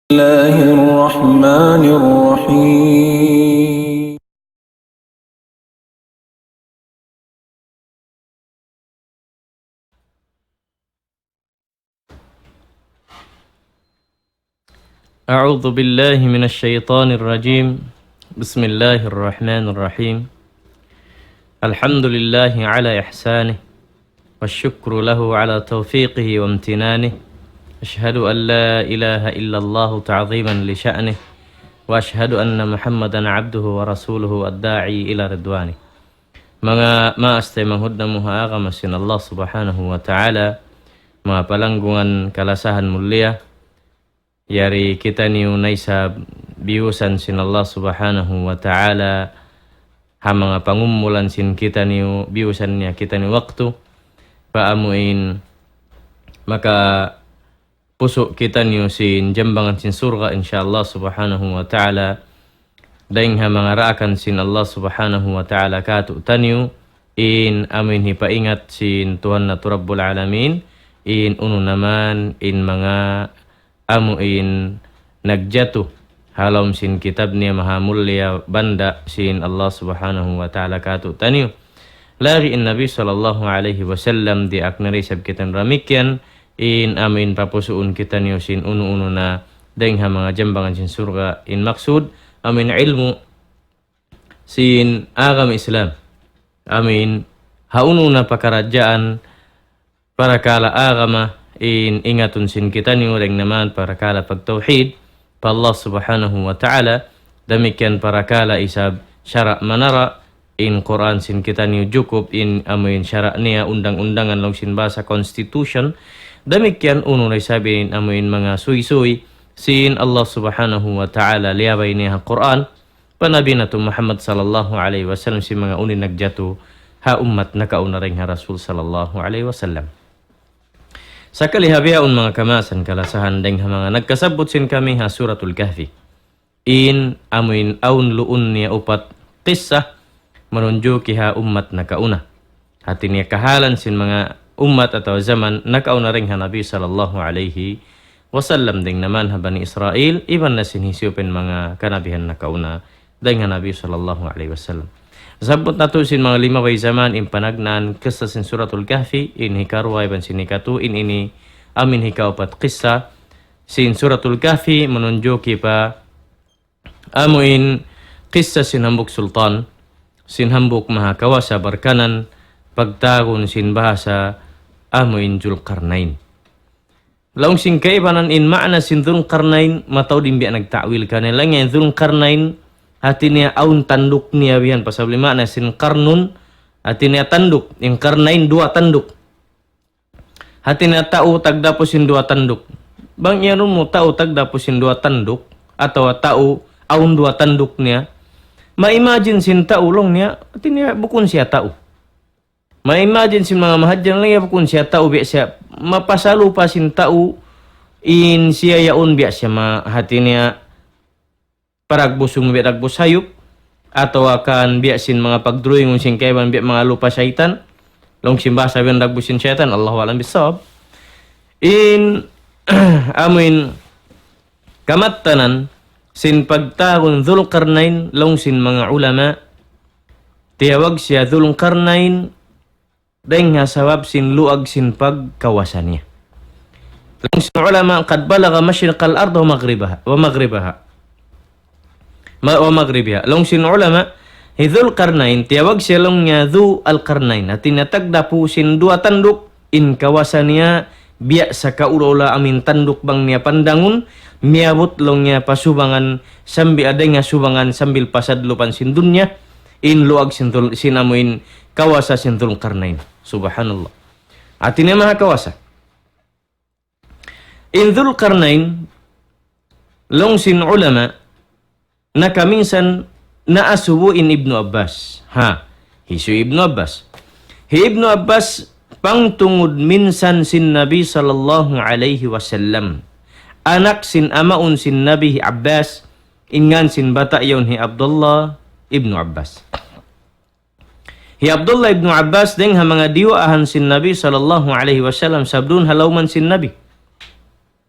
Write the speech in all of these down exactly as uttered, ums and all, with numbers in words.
الله الرحمن الرحيم. أعوذ بالله من الشيطان الرجيم. بسم الله الرحمن الرحيم. الحمد لله على إحسانه، والشكر له على توفيقه وامتنانه. أشهد أن لا إله إلا الله تعظيما لشأنه، وأشهد أن محمدا عبده ورسوله الداعي إلى رضوانه. Manga maas taymanghud namu' ha agama sin Allah Subhanahu wa Ta'ala, manga palanggungan kalasahan mulia, yari kitaniyu na isab biyusan sin Allah Subhanahu wa Ta'ala, ha manga pangumulan sin kitaniyu, biyusan niya kitaniyu waktu, pa amuin makapusu' kitaniyu sin jambangan sin surga', insya Allah Subhanahu wa Ta'ala, dayng ha manga daakan sin Allah Subhanahu wa Ta'ala kātu'niyu, in amuin hipaingat sin Tuhan natu' Rabbul Alamin, in unu na man in manga amuin nagjatu ha lawm sin kitab niya mahamulliya banda' sin Allah Subhanahu wa Ta'ala kātu'niyu. Laung sin Nabi sallallahu alayhi wasallam, diyaak na isab kitaniyu damikkiyan, in amuin papusuun kitaniyu sin unu-unu na dayng ha manga jambangan sin surga', in maksud, amuin ilmu' sin agama Islam. Amuin ha unu-unu na pakaradjaan parakala' agama, in ingatun sin kitaniyu dayng na man parakala' pagtawhid pa Allah Subhanahu wa Ta'ala, damikkiyan parakala' isab sara' manara', in Qur'an sin kitaniyu jukup in amuin sara' niya, undang-undangan, laung sin bahasa constitution, damikkiyan unu na isab in amuin manga suysuy sin Allah Subhanahu wa Ta'ala liyabay niya ha Qur'an, pa Nabi natu' Muhammad sallallahu alayhi wasallam, sin manga unu in nagjatu ha ummat nakauna dayng ha Rasul sallallahu alayhi wasallam. Sakali ha bihaun manga kamaasan kalasahan, dayng ha manga nagkasabbut sin kami ha Suratul Kahfi, in amuin awn luun niya upat qissa manunjuki ha ummat nakauna. Hati niya kahalan sin manga ummat atawa jaman nakauna dayng ha Nabi sallallahu alayhi wasallam, dayng na man ha Bani Israil, iban na sin hisiyu pa in manga kanabihan nakauna dayng ha Nabi sallallahu alayhi wasallam. Sabbut natu' sin manga limabay jaman in panagnaan qissa sin Suratul Kahfi, in hikaruwa iban sin hikatū, in ini amuin hikaupat qissa sin Suratul Kahfi manunjuki pa amuin qissa sin hambuuk sultan, sin hambuuk mahakawasa barkanan, pagtawagun sin bahasa amuin Dzulqarnain. Laung sin kaibanan in maana sin Dzulqarnain, mataud in biya' nagta'wil kaniya. Laung in Dzulqarnain, hati niya awn tanduk niya bihan, pasal in maana sin qarnun, hati niya tanduk, in qarnain duwa tanduk. Hati niya tau tagdapu sin duwa tanduk. Bang iyanun mu tau tagdapu sin duwa tanduk, atawa tau awn duwa tanduk niya, ma-imagine sin tau laung niya, hati niya bukun siya tau. Ma-imagine sin manga mahadjana laung niya bukun siya tau, biya' siya mapasalupa sin tau, in siya yaun biya' siya ma-, hati niya paragbus, biya' dagbus hayup, atawa kan biya' sin manga pagdrawing sin kaibanan biya' manga lupa saytan, laung sin bahasa biya' dagbus sin saytan, Allahu a'lam bissawab. In, amuin, kamattanan sin pagtawagun Dzulqarnain, laung sin manga ulama, tiyawag siya Dzulqarnain, dayng ha sabab sin luag sin pagkawasa niya. Laung sin ulama, قد بلغ مشرق الأرض ومغربها، ومغربها. Ma-, ومغربها. Laung sin ulama, hi Dzulqarnain, tiyawag siya laung niya Dzu Al-Qarnain. Hati niya tagdapu sin duwa tanduk, in kawasa niya, biya' sakaula-ula amuin tanduk bang niya pandangun, miyabut laung niya pa subangan, sambil ada nga subangan, sambil pa sadlupan sin dunya, in luag sin Dzul-, sin amuin kawasa sin Dzulqarnain. Subhanallah. Hati niya maha kawasa. In Dzulqarnain, laung sin ulama, nakaminsan naasubu in Ibnu Abbas. Ha, hisiyu Ibnu Abbas? Hi Ibnu Abbas, pangtungud minsan sin Nabi sallallahu alayhi wasallam. Anak sin amaun sin Nabi hi Abbas, in ngan sin bata' yaun hi Abdullah Ibnu Abbas. Hi Abdullah Ibnu Abbas dayng ha manga diyuwaahan sin Nabi sallallahu alayhi wasallam, sabab duun ha lawman sin Nabi.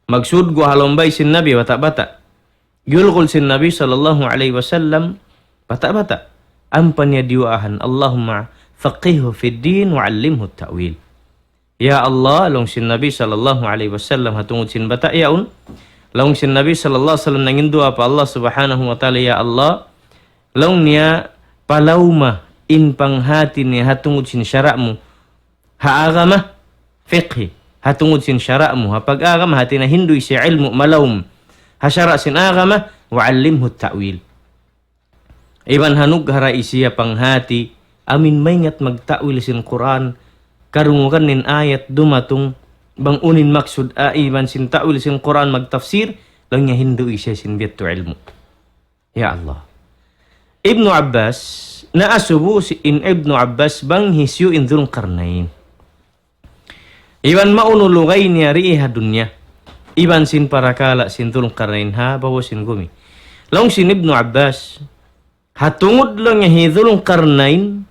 Magsud guwa ha lawm bay sin Nabi, bata'-bata'. Giyulgul sin Nabi sallallahu alayhi wasallam, bata'-bata'. Ampa niya diyuwaahan, اللهم فقهه في الدين وعلمه التأويل. Ya Allah, laung sin Nabi sallallahu alayhi wasallam, ha tungud sin bata' yaun. Laung sin Nabi sallallahu alayhi wasallam, nangin duwaa pa Allah subhanahu wa ta'ala, Ya Allah, laung niya, palauma in panghati niya ha tungud sin sara' mu. Ha agama, fiqhi, ha tungud sin sara' mu. Ha pag-agama, hati niya hindu' siya ilmu' malaum. Ha sara' sin agama, وعلمه التأويل. Iban hanugharahi siya panghati, amin maingat magta'wil sin Qur'an, karungugan in ayat dumatung, bang unu in maksud, a, iban sin ta'wil sin Qur'an magtafsir, laung niya hindu' siya sin biya' tu ilmu'. Ya Allah. Ibnu Abbas, naasubu si in Ibnu Abbas bang hisiyu in Dhul Qarnayn. Iban maunu lugay niya dii ha dunya. Iban sin parakala' sin Dhul Qarnayn ha babaw sin gumi. Laung sin Ibnu Abbas, ha tungud laung niya hi Dhul Qarnayn,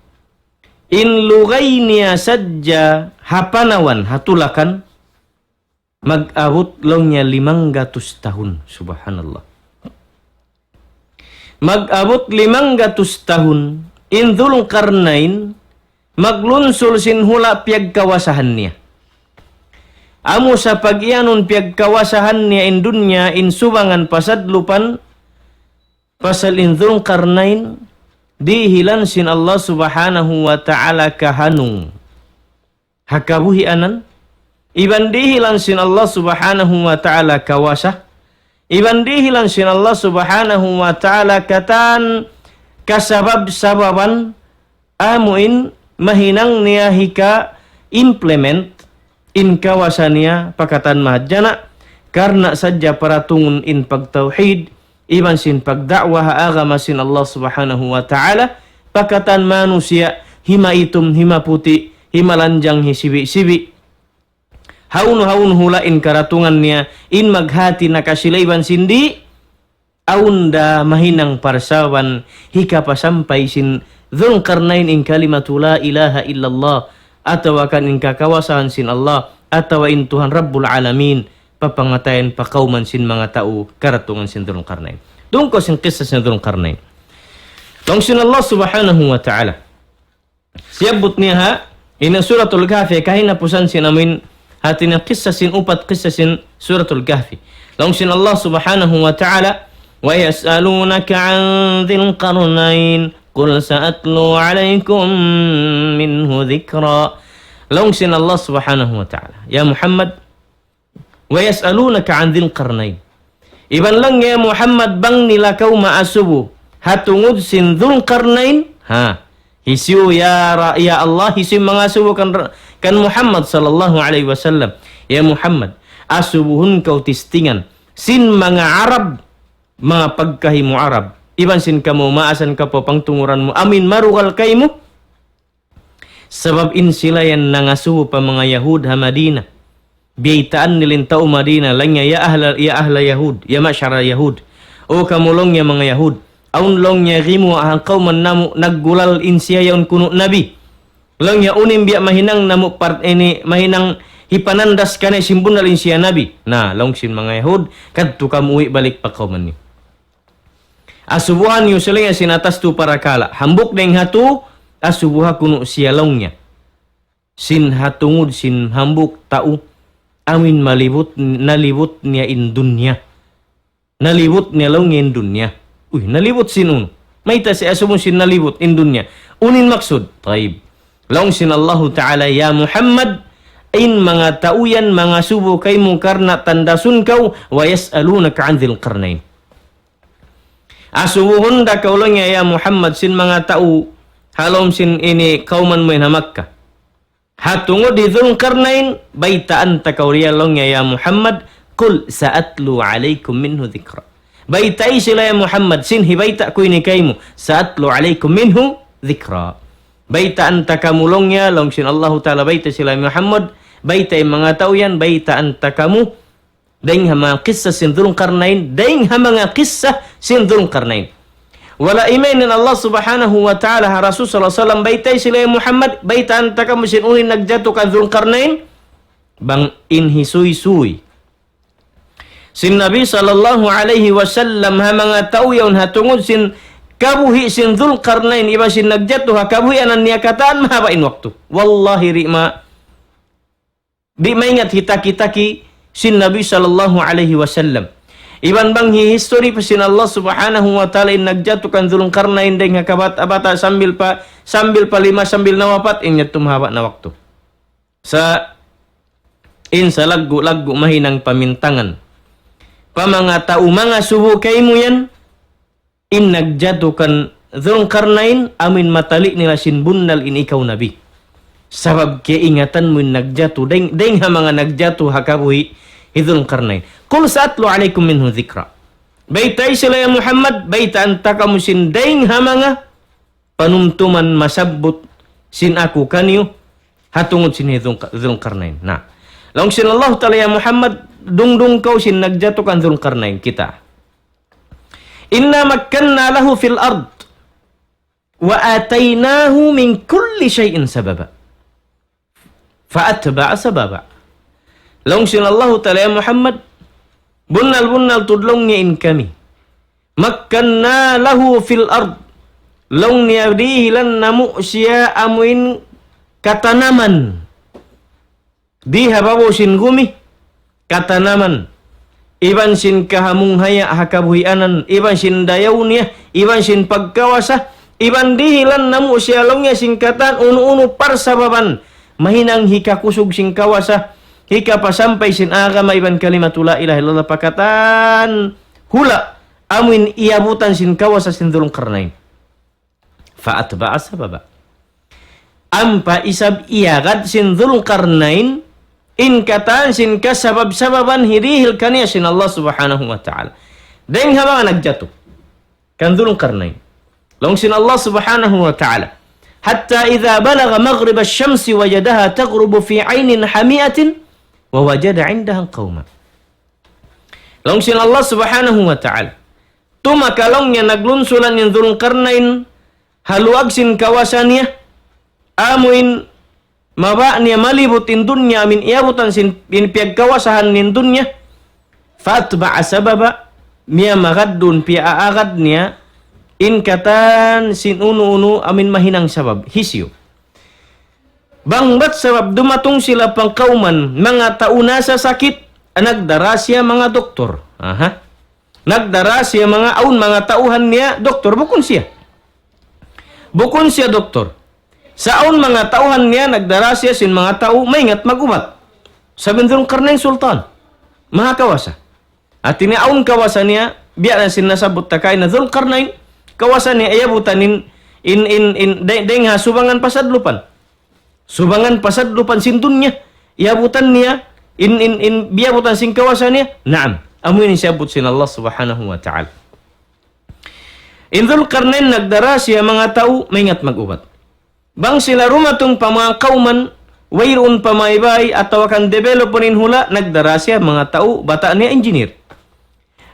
in lugay niya sadja ha panawan, ha tulakan, mag-abut laung niya limanggatus tahun. Subhanallah. Mag-abut limanggatus tahun, in Dhul Qarnayn, maglunsul sin hula' piyagkawasahan niya. Amu sa pag-iyanun piyagkawasahan niya in dunya, in subangan pasadlupan, pasal in Dhul Qarnayn, dihilan sin Allah subhanahu wa ta'ala kahanung. Ha kabuhianan, iban dihilan sin Allah subhanahu wa ta'ala kawasa, iban dihilan sin Allah subhanahu wa ta'ala katan kasabab-sababan amu in mahinang niya hika-implement in kawasa niya pa katan mahadjana', karna' sadja paratungun in pagtawhid, iban sin pagda'wa ha agama sin Allah subhanahu wa ta'ala, pa katan manusiya', himaitum, himaputi', himalanjang, hisibi'-sibi'. Hawnu-hawnu hula' in karatungan niya, in maghati nakasila iban sin di', awn da mahinang parsababan hikapasampay sin Dhul Qarnayn in kalimatu la ilaha illallah, atawa kan in kakawasahan sin Allah, atawa in Tuhan Rabbul Alamin, papangatayan pa kawman sin manga tau karatungan sin Dhul Qarnayn. Dungkaw sin kissa sin Dhul Qarnayn. Laung sin Allah subhanahu wa ta'ala. Siyabbut niya ha, in Suratul Kahfi, kahinapusan sin amin, hati niya kissa sin upat kissa sin Suratul Kahfi. Laung sin Allah subhanahu wa ta'ala, ويسألونك عن ذي القرنين قل سأتلو عليكم منه ذكرا. Laung sin Allah subhanahu wa ta'ala, Ya Muhammad, ويسألونك عن ذي القرنين. Iban laung niya Muhammad bang nila kaw maasubu ha tungud sin Dhul Qarnayn, ha. Hisiyu ya ra-, ya Allah, hisiyu mangasubu kan ra-, kan Muhammad sallallahu alayhi wasallam. Ya Muhammad, asubuhun kaw tistingan sin manga Arab, manga pagkahi mu Arab. Iban sin kamu maasan ka pa pangtunguran mu, amin marugal kaymu. Sabab in sila yan nangasubu pa manga Yahud ha Madina. Biyaytaan nila in tau Madina, laung niya, "Ya ahla, ya ahla Yahud, ya ma'shara Yahud." O kamu laung niya manga Yahud. Awn laung niya gimuwa' ha kawman namu' naggulal in siya yaun kunu' nabi. Laung niya unu in biya' mahinang namu' part ini, mahinang hipanandas kaniya sin bunnal in siya nabi. Na, laung sin manga Yahud, kadtu kamu uwi' balik pa kawman niyu. Asubuhan niyu sila sin atas tu parakala'. Hambuuk dayn ha tu, asubuha kunu' siya laung niya. Sin ha tungud sin hambuuk tau, amin malibut, nalibut niya in dunya. Nalibut niya laung niya in dunya. Uy, nalibut sin unu? Mayta' siya asubuhun sin nalibut in dunya? Unu in maksud? Tayyib. Laung sin Allahu Ta'ala, "Ya Muhammad, in manga tau yan mangasubu kaymu karna' tandasun kaw, ويسألونك عن ذي القرنين." Asubuhun da kaw laung niya ya Muhammad sin manga tau ha lawm sin ini kawman mu in ha Makkah. Ha tungud hi Dhul Qarnayn, baytaan ta kaw riya laung niya ya Muhammad, قل سأتلو عليكم منه ذكرا. Baytai sila ya Muhammad, sin hibayta' ku ini kaymu, سأتلو عليكم منه ذكرا. Baytaan ta kamu laung niya, laung sin Allahu Ta'ala baytai sila ya Muhammad, baytai manga tau yan, baytaan ta kamu, dayng ha manga kissa sin Dhul Qarnayn, dayng ha manga kissa sin Dhul Qarnayn. Wala' imaynan Allah Subhanahu wa Ta'ala ha Rasul sallallahu alayhi wasallam, baytai sila ya Muhammad, baytaan ta kamu sin unu in nagjatu kan Dhul Qarnayn, bang in hisuysuy, sin Nabi sallallahu alayhi wasallam ha manga tau yaun ha tungud sin kabuhi' sin Dhul Qarnayn iban sin nagjatu ha kabuhianan niya katan mahaba' in waktu. Wallahi di' ma, di' maingat hitaki-taki sin Nabi sallallahu alayhi wasallam. Iban bang hi-history pa sin Allah subhanahu wa ta'ala in nagjatu kan Dhul Qarnayn dayng ha kabata'-bata' sambil pa, sambil pa lima, sambil nawapat, in yadtu mahaba' na waktu. Sa' in salaggu'-laggu' mahinang pamintangan pa manga tau mangasubu kaymu yan, in nagjatu kan Dhul Qarnayn, amuin matali' nila sin bunnal in ikaw nabi. Sabab kaingatan mu in nagjatu, dayng, dayng ha manga nagjatu ha kabuhi' hi Dhul Qarnayn. قل سأتلو عليكم منه ذكرا. Baytai sila ya Muhammad, baytaan ta kamu sin dayng ha manga panumtuman masabbut sin aku kaniyu, ha tungud sin hi Dhul, Dhul Qarnayn. Na, laung sin Allah Ta'ala, "Ya Muhammad, dungdung kaw sin nagjatu kan Dhul Qarnayn kita." إنا مكنا له في الأرض وآتيناه من كل شيء سببا فأتبع سببا. Laung sin Allahu Ta'ala, "Ya Muhammad, bunnal-bunnal tuud laung niya in kami. مكنا له في الأرض." Laung niya dihilan namu' siya amuin katanaman. Di ha babaw sin gumi, katanaman. Iban sin kahamunghaya' ha kabuhianan, iban sin dayaw niya, iban sin pagkawasa, iban dihilan namu' siya laung niya sin katan unu-unu parsababan. Mahinang hikakusug sin kawasa, hikapasampay sin agama iban kalimatu la ilaha illallah pa katan hula' amuin iyabutan sin kawasa sin Dhul Qarnayn. فأتبع سببا. Ampa isab iyagad sin Dhul Qarnayn, in katan sin kasabab-sababan hirihil kaniya sin Allah Subhanahu wa Ta'ala. Dayng ha manga nagjatu kan Dhul Qarnayn. Laung sin Allah Subhanahu wa Ta'ala, حتى إذا بلغ مغرب الشمس وجدها تغرب في عين حمئة ووجد عندها قوما. Laung sin Allah Subhanahu wa Ta'ala, tumaka laung niya naglunsulan in Dhul Qarnayn ha luag sin kawasa niya, amuin mabaya' niya malibut in dunya amuin iyabutan sin in piyagkawasahan niya in dunya, فأتبع سببا, miyamagad duun piyaagad niya in katan sin unu-unu amuin mahinang sabab, hisiyu. Bang bat sabab dumatung sila pa kawman, manga tau nasasakit, nagdara siya manga doktor. Aha. Nagdara siya manga awn manga tauhan niya doktor, bukun siya. Bukun siya doktor. Sa' awn manga tauhan niya, nagdara siya sin manga tau maingat mag-ubat. Sabab in Dhul Qarnayn sultan. Maha kawasa. Hati niya awn kawasa niya, biya' na sin nasabbut ta kaina Dhul Qarnayn, kawasa niya iyabutan in, in, in, in, day-, dayng ha subangan pasadlupan. Subangan pasadlupan sin dunya, iyabutan niya, in, in, in, biyabutan sin kawasa niya, naam. Amu ini siyabbut sin Allah Subhanahu wa Ta'ala. In Dhul Qarnayn nagdara siya manga tau maingat mag-ubat. Bang sila dumatung pa manga kawman, wayruun pa maybay atawa kan develop in hula', nagdara siya manga tau bata' niya engineer.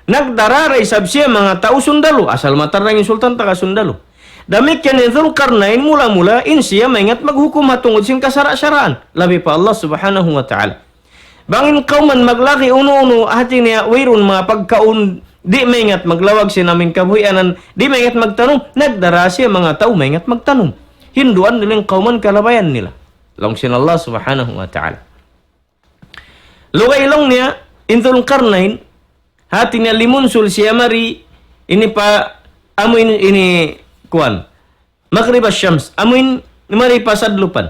Nagdara da isab siya manga tau sundalu, asal matarang in sultan taga sundalu. Damikkiyan in Dhul Qarnayn mula-mula in siya maingat maghukum ha tungud sin kasara'-saraan, labi pa Allah Subhanahu wa Ta'ala. Bang in kawman maglagi unu-unu, hati niya wayruun manga pagkaun, di' maingat maglawag sin amuin kabuhianan, di' maingat magtanum, nagdara siya manga tau maingat magtanum. Hinduan nila in kawman kalabayan nila. Laung sin Allah Subhanahu wa Ta'ala. Lugay laung niya, in Dhul Qarnayn, hati niya limunsul siya mari, ini pa, amuin, ini, kuwan. Maghrib ash-shams, amuin mari pa sadlupan.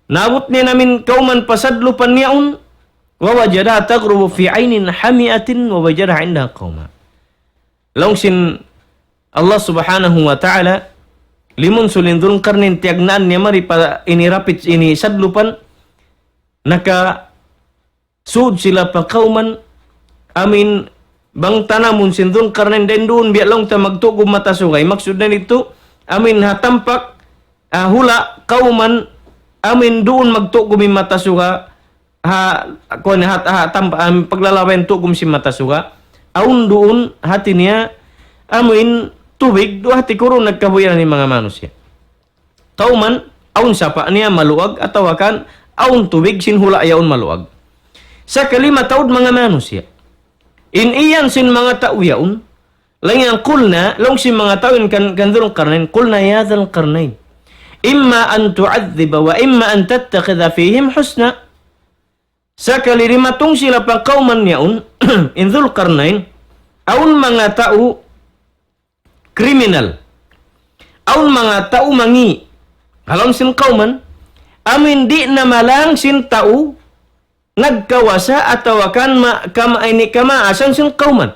Naabut niya na amuin kawman pa sadlupan yaun, ووجدها تغرب في عين حمئة ووجد عندها قوما. Laung sin Allah Subhanahu wa Ta'ala, limunsul in Dhul Qarnayn tiyagnaan niya mari pa ini rapit ini sadlupan, naka sud sila pa kawman, amuin bang tanamun sin Dhul Qarnayn dayn duun biya' laung ta magtugum mata sugay. Maksud na nitu, amuin ha tampak, ah, hula' kawman, amuin duun magtugum in mata suga, ha, kuwan, ha, ha, tampak, amuin paglalabayan tugum sin mata suga. Awn duun, hati niya, amuin tubig, duun hati kurun nagkabuhianan in manga manusiya'. Kawman, awn sapa' niya maluag, atawa kan awn tubig sin hula' yaun maluag. Sakalima taud manga manusiya'. In iyan sin manga tau yaun, laung niya, قلنا, laung sin manga tau yaun kan, kan Dhul Qarnayn, قلنا يا ذا القرنين إما أن تعذب وإما أن تتخذ فيهم حسنا. Sakali dimatung sila pa kawman yaun, in Dhul Qarnayn, awn manga tau kriminal. Awn manga tau mangi'. Ha lawm sin kawman, amuin di' na malang sin tau nagkawasa atawa kan ma-, kama-, ini kamaasan sin kawman.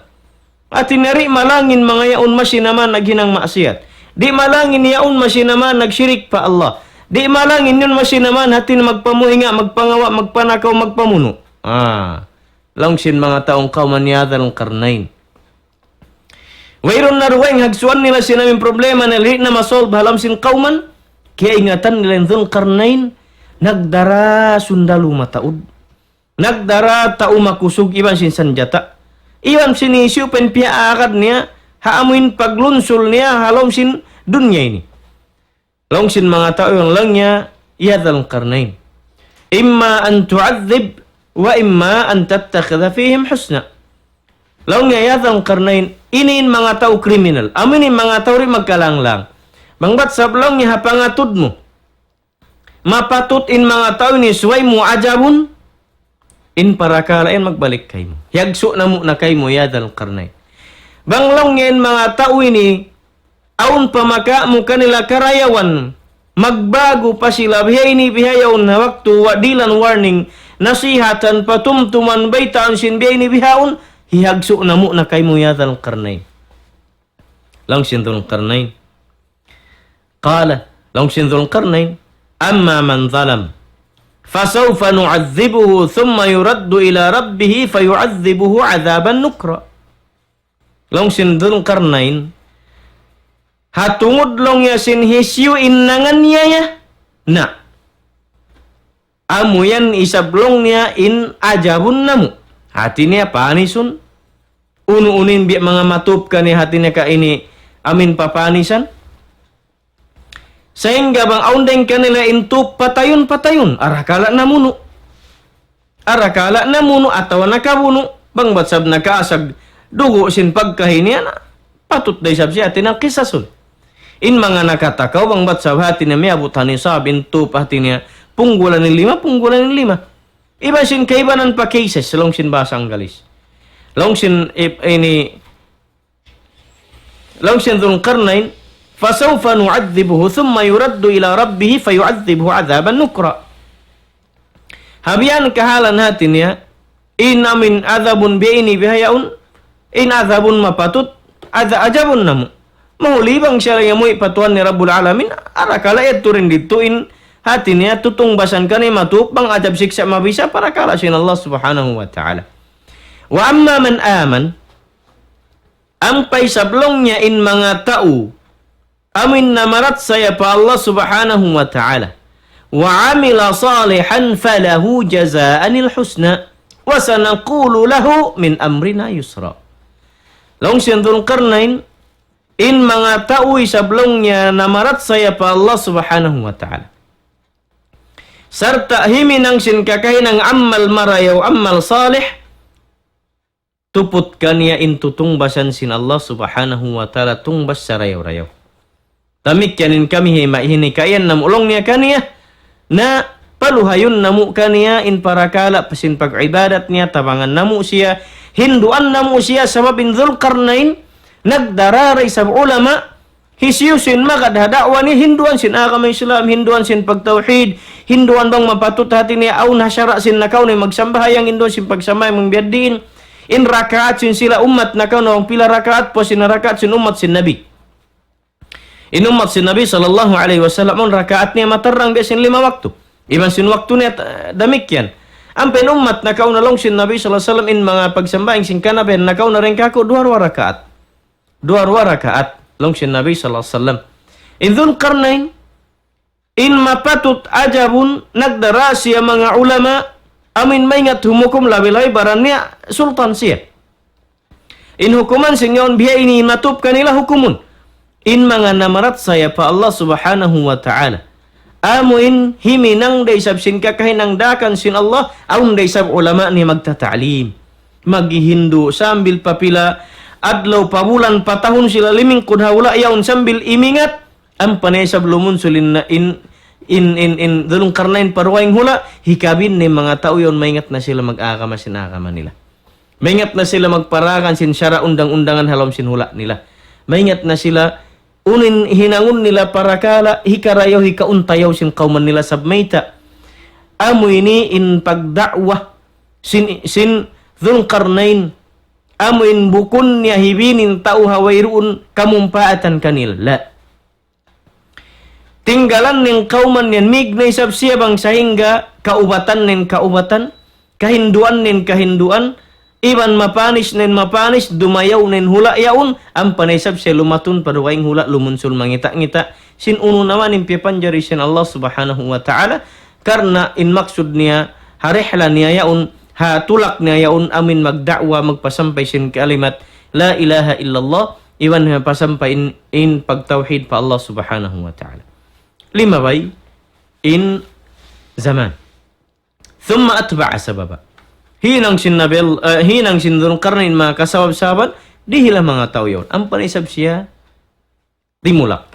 Hati niya di' malang in manga yaun masi na man naghinang maksiyat. Di' malang in yaun masi na man nagsirik pa Allah. Di' malang in yaun masi na man hati niya magpamuhinga, magpangawa', magpanakaw, magpamunu'. Ah, laung sin manga tau kawman, يا ذا القرنين. Wayruun na dugaing hagsuan nila sin amuin problema nila, di' na ma-solve ha lawm sin kawman, kiyaingatan nila in Dhul Qarnayn, nagdara sundalu mataud. Nagdara tau makusug iban sin sanjata. Iban sin hisiyu pa in piyaagad niya, ha amuin paglunsul niya, ha lawm sin dunya ini. Laung sin manga tau yaun laung niya, يا ذا القرنين إما أن تعذب وإما أن تتخذ فيهم حسنا. Laung niya, يا ذا القرنين, ini in manga tau kriminal. Amu ini in manga tau di' magkalang-lang. Bang bat sab laung niya ha pangatud mu, mapatut in manga tau ini subay mu ajabun, in parakala' yan magbalik kaymu. Hiyagsu' namu' na kaymu, يا ذا القرنين. Bang laung niya in manga tau ini, awn pa makawa' mu kanila karayawan, magbagu pa sila bihaini bihayaun ha waktu wa-, dihilan warning, nasihatan, patumtuman, baytaan sin bihaini bihaun, hiyagsu' namu' na kaymu, يا ذا القرنين. Laung sin Dhul Qarnayn. قال, laung sin Dhul Qarnayn, أما من ظلم فسوف نعذبه ثم يرد إلى ربه فيعذبه عذابا نكرا. Laung sin Dhul Qarnayn, ha tungud laung niya sin hisiyu in nanganiyaya, na amu yan isab laung niya in ajabun namu'. Hati niya panisun. Unu-unu in biya' manga matup kaniya hati niya ka ini amuin papanisan. Sahingga bang awn dayn kanila in tup patayun-patayun, arakala' namunu'. Arakala' namunu' atawa nakabunu', bang bat sab nakaasag dugu' sin pagkahi niya na, patut da isab siya hati niya kisasun. In manga nakatakaw, bang bat sab hati niya miyabut ha nisab in tup hati niya, punggulan in lima, punggulan in lima. Iban sin kaibanan pa cases, laung sin bahasa Anggalis. Laung sin, ip-, ini, laung sin Dhul Qarnayn, فسوف نعذبه ثم يرد إلى ربه فيعذبه عذابا نكرا. Ha biya' yan kahalan hati niya, in amuin adabun biya' ini bihaun, in adabun mapatut, ada ajabun namu'. Mahuli bang siya laung niya muwi' pa Tuhan niya Rabbul Alamin, arakala' yadtu dayn didtu in hati niya tutungbasan kaniya matup bang ajab siksa' mabisa' parakala' sin Allah Subhanahu wa Ta'ala. وأما من آمن, ampa isab laung niya in manga tau amuin namarachaya pa Allah Subhanahu wa Ta'ala, وعمل صالحا فله جزاء الحسنى وسنقول له من أمرنا يسرا. Laung sin Dhul Qarnayn, in manga tau isab laung niya namarachaya pa Allah Subhanahu wa Ta'ala sarta' himinang sin kakahinang amal marayaw, amal salih, tuput kaniya in tutungbasan sin Allah Subhanahu wa Ta'ala, tungbas sarayaw-rayaw. Damikkiyan in kami hi ma-, hinikayan namu' laung niya kaniya, na paluhayun namu' kaniya in parakala' pa sin pag-ibadat niya, tabangan namu' siya, hinduan namu' siya, sabab in Dhul Qarnayn, nagdara da isab ulama, hisiyu-siyu in magad ha da'wa niya, hinduan sin agama Islam, hinduan sin pagtawhid, hinduan bang mapatut hati niya awn ha sara' sin nakauna in magsambahayang, hinduan sin pagsambahayang bang biya' diin, in rakaat sin sila ummat nakauna bang pila rakaat, puas sin rakaat sin ummat sin Nabi. In ummat sin Nabi sallallahu alayhi wasallam, awn rakaat niya matarrang biya' sin lima waktu. Iban sin waktu niya, eh, damikkiyan. Ampa in ummat nakauna laung sin Nabi sallallahu alayhi wasallam, in manga pagsambahayang sin kanabihan nakauna dayn kāku', duwa-ruwa rakaat. Duwa-ruwa rakaat, laung sin Nabi sallallahu alayhi wasallam. In Dhul Qarnayn, in mapatut ajabun, nagdara siya manga ulama, amuin maingat humukum, labi-labi baran niya sultan siya. In hukuman sin yaun biya' ini matup kanila hukumun. In manga namarachaya pa Allah Subhanahu wa Ta'ala, amuin himinang da isab sin kakahinang daakan sin Allah, awn da isab ulama niya magtata'lim. maghihindu' sambil pa pila adlaw, pa bulan, pa tahun sila limingkud ha hula' yaun sambil imingat, ampa na isab lumunsul in, in, in, in, in Dhul Qarnayn pa dugaing hula', hikabin na in manga tau yaun, maingat na sila mag-agama sin agama nila. Maingat na sila magparagan sin sara' undang-undangan ha lawm sin hula' nila. Maingat na sila unu in hinangun nila parakala' hikarayaw, hikauntayaw sin kawman nila. Sabab mayta', amu ini in pagda'wa sin, sin Dhul Qarnayn, amu in bukun niya hibin in tau ha wayruun kamumpaatan kanila. La. Tinggalan niya in kawman niya, mig na isab siya bang sahingga kaubatan niya in kaubatan, kahinduan niya in kahinduan, iban mapanis niya in mapanis, dumayaw na in hula' yaun, ampa na isab siya lumatun pa dugaing hula', lumunsul mangita'-ngita', sin unu na man in piyapanjari sin Allah Subhanahu wa Ta'ala, karna' in maksud niya, ha rihla niya yaun, ha tulak niya yaun, amu in magda'wa, magpasampay sin kalimat, La ilaha illallah, iban magpasampay in, in pagtawhid pa Allah Subhanahu wa Ta'ala. Limabay in zaman. ثم أتبع سببا. Hinang sin Nabi, eh, hinang sin Dhul Qarnayn manga kasabab-sababan, dihil ha manga tau yaun. Ampa na isab siya dimulak.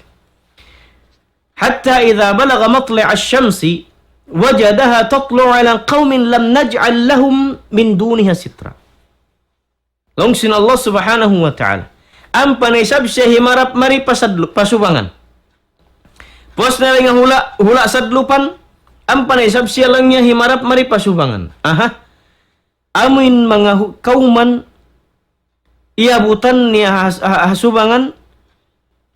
حتى إذا بلغ مطلع الشمس وجدها تطلع على قوم لم نجعل لهم من دونها سترا. Laung sin Allah Subhanahu wa Ta'ala. Ampa na isab siya himarap mari pa sadlu-, pa subangan. Pus na dayn ha hula', hula' sadlupan, ampa na isab siya laung niya himarap mari pa subangan. Aha. Amu in manga hu-, kawman, iyabutan niya ha, ha, ha subangan,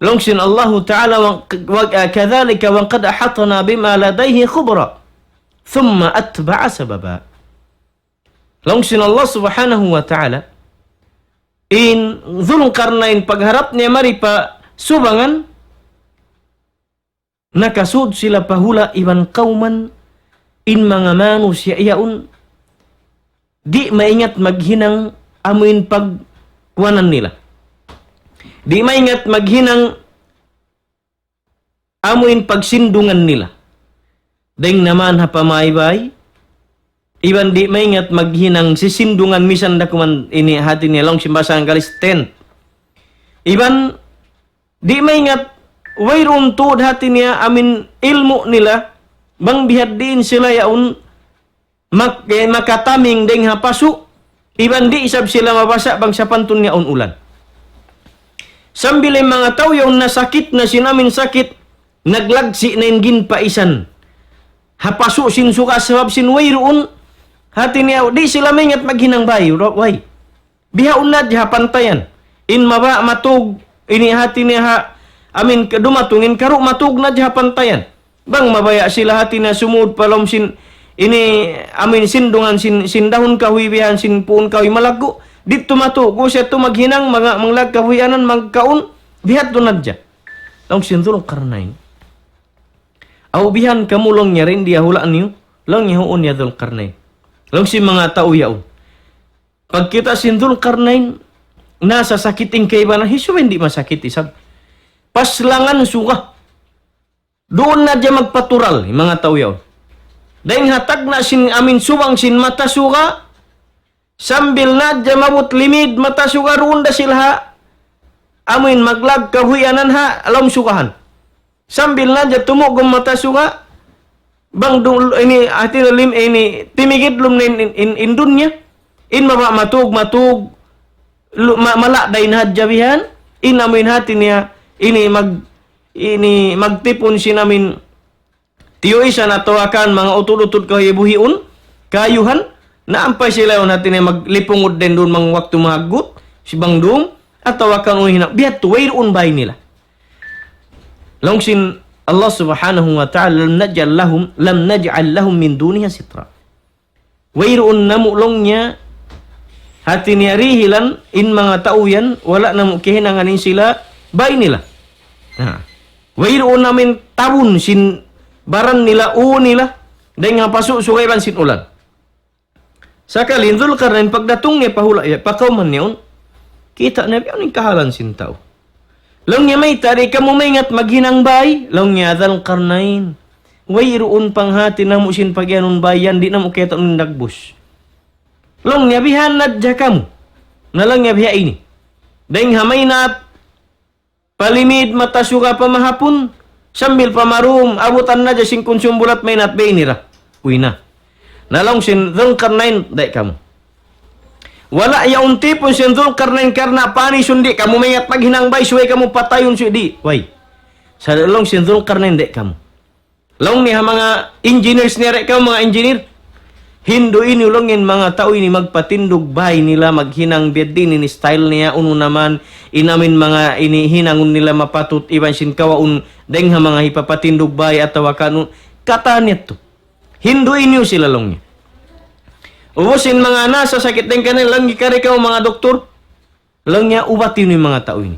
laung sin Allahu Ta'ala, wa, wa, كذلك وقد أحطنا بما لديه خبرا ثم أتبع سببا. Laung sin Allah Subhanahu wa Ta'ala, in Dhul Qarnayn pagharap niya mari pa subangan, nakasud sila pa hula' iban kawman, in manga manusiya' yaun, di' maingat maghinang amu in pagkuanan nila. Di' maingat maghinang amu in pagsindungan nila. Dayn naman ha pamaybay, iban di' maingat maghinang sisindungan misan da kuman ini hati niya laung sin bahasa Anggalis tent. Iban di' maingat wayruun tuud hati niya amu in ilmu' nila, bang bihaddiin sila yaun mak-, eh, makataming dayn ha pasu', iban di' isab sila mabasa' bang sapantun yaun ulan. Sambil in manga tau yaun nasakit na sin amu in sakit, naglagsi' na in ginpaisan ha pasu' sin suga sabab sin wayruun, hati niya, di' sila maingat maghinang bay, ro-, way. Bihaun na hadja ha pantayan. In mabaya' matug, ini hati niya ha, amu in ka-, dumatung, in karu' matug na hadja ha pantayan. Bang mabaya' sila hati niya sumud pa lawm sin, ini, amu in sindungan sin, sin dahun kahuy bihan, sin puun kahuy malaggu'. Didtu matug, siya tu maghinang, manga-, manglag kahuyanan, magkaun, biha' tu na hadja. Laung sin Dhul Qarnayn. Aw bihan kamu laung niya dayn di ha hula' niyu, laung niya huun ya Dhul Qarnayn. Laung sin manga tau yaun. Pagkita' sin Dhul Qarnayn, nasasakit in kaibanan, hisiyu in di' masakit isab. Paslangan suga. Duun na hadja magpatural, in manga tau yaun. Dayn ha tagna' sin amu in subang sin mata suga, sambil na hadja maabut limid mata suga duun da sila ha, amu in maglag kahuyanan ha, lawm sugahan. Sambil na hadja tumugum mata suga, bang du-, ini, hati niya lim-, ini, timigid lum in, in, in, in dunya, in mabaya' matug, matug, lu-, ma-, mala' dayn hadja bihan, in amu in hati niya, ini mag-, ini magtipun sin amu in tiyu' isan atawa kan manga utud-utud kahuy buhiun, kayuhan, na ampa sila yaun hati niya maglipungud dayn duun manga waktu mahaggut, si bang duun, atawa kan unu hinang, biya' tu, wayruun bay nila. Laung sin Allah Subhanahu wa Ta'ala, لم نجعل لهم، لم نجعل لهم من دونها سترا. Wayruun namu' laung niya, hati niya dihilan, in manga tau yan, wala' namu' kiyahinangan in sila, bay nila. Na. Wayruun namu' in tabun sin baran nila, ū nila, dayn ha pasu' suga iban sin ulan. Sakali in Dhul Qarnayn pagdatung niya pa hula' ya, pa kawman niya yaun, kita' niya biya' unu in kahalan sin tau. Laung niya, "Mayta' di' kamu maingat maghinang bay?" Laung niya, "Dhul Qarnayn, wayruun panghati namu' sin pagiyanun bay yan, di' namu' kiyataun in dagbus." Laung niya bihan na hadja kamu. Na laung niya biha ini. Dayng ha maynat, palimid mata suga pa mahapun, sambil pa marum, abutan na hadja sin kunsum bulat maynat biha ini ra. Uy na. Na laung sin Dhul Qarnayn, di' kamu. Wala' yaun tipun sin Dhul Qarnayn karna' panisun di' kamu maingat maghinang bay, subay kamu patayun subay di'. Way. Sa' laung sin Dhul Qarnayn di' kamu. Laung niya ha manga engineers niya, di' kamu manga engineer. Hindu' ini laung in manga tau ini magpatindug bay nila, maghinang biya' diin in style niya, unu na man, in amin manga ini hinangun nila mapatut, iban sin kawaun, dayng ha manga hipapatindug bay atawa kanu, katan yadtu. Hindu' niyu sila laung niya. Ubus in manga nasasakit dayng kanila, laung niya kari kamu manga doktor, laung niya ubati niyu in manga tau ini.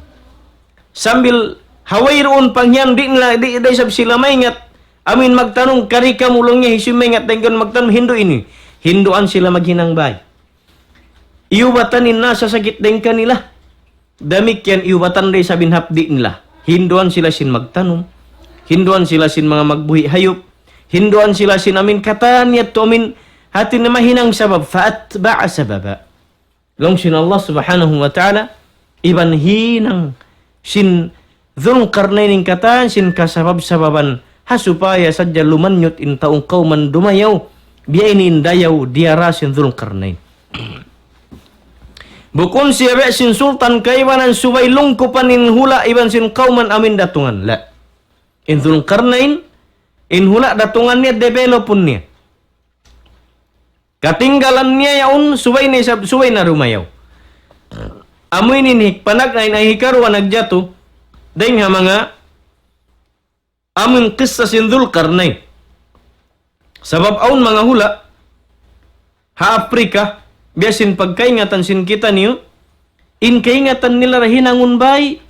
Sambil ha wayruun panghinang di' nila, di', di' isab sila maingat, amin magtanum kari kamu laung niya hisiyu in maingat dayng kaniyu magtanum hindu' niyu. Hinduan sila maghinang bay. Iyubatan in nasasakit dayng kanila. Damikkiyan iyubatan da isab in hapdi' nila. Hinduan sila sin magtanum. Hinduan sila sin manga magbuhi' hayup. Hinduan sila sin amin katan yadtu amin hati niya mahinang sabab. فأتبع سببا. Laung sin Allah Subhanahu wa Ta'ala, iban hinang sin Dhul Qarnayn in katan sin kasabab-sababan ha supaya sadja lumanyut in tau kawman dumayaw, biya' ini in dayaw diyara sin Dhul Qarnayn. Bukun siya biya' sin sultan kaibanan subay lungkupan in hula' iban sin kawman amin datungan. La. In Dhul Qarnayn, in hula' datungan niya, developun niya. Katinggalan niya yaun, subay na isab, subay na dumayaw. Amu ini in hik-, panagna' in hikaruwa nagjatu, dayng ha manga amun kissa sin Dhul Qarnayn. Sabab awn manga hula' ha Afrika, biya' sin pagkaingatan sin kitaniyu, in kaingatan nila ra hinangun bay,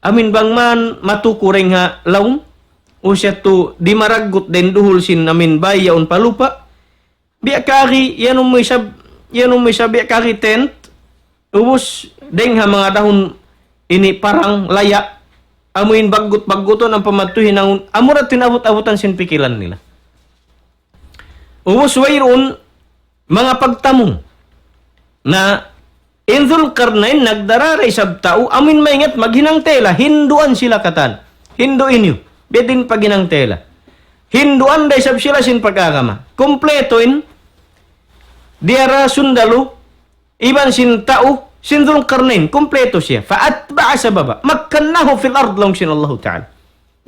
amin bang man matuku' dayng ha lawm, ubus yadtu di' maraggut dayn duhul sin amin bay yaun pa lupa', biya' kari, yan mu isab, yan mu isab biya' kari tent, ubus dayng ha manga dahun ini parang laya', amu in baggut-baggutun ampa madtu hinangun, amu ra tinabut-abutan sin pikilan nila. Ubus wayruun manga pagtamung. Na in Dhul Qarnayn nagdara da isab tau, amu in maingat maghinang tela, hinduan sila katan. Hindu' niyu, biya' diin paghinang tela. Hinduan da isab sila sin pag-agama. Kumpleto in, diyara sundalu, iban sin tau, sin Dhul Qarnayn, kumpleto siya. فأتبع سببا. مكناه في الأرض laung sin Allahu Ta'ala.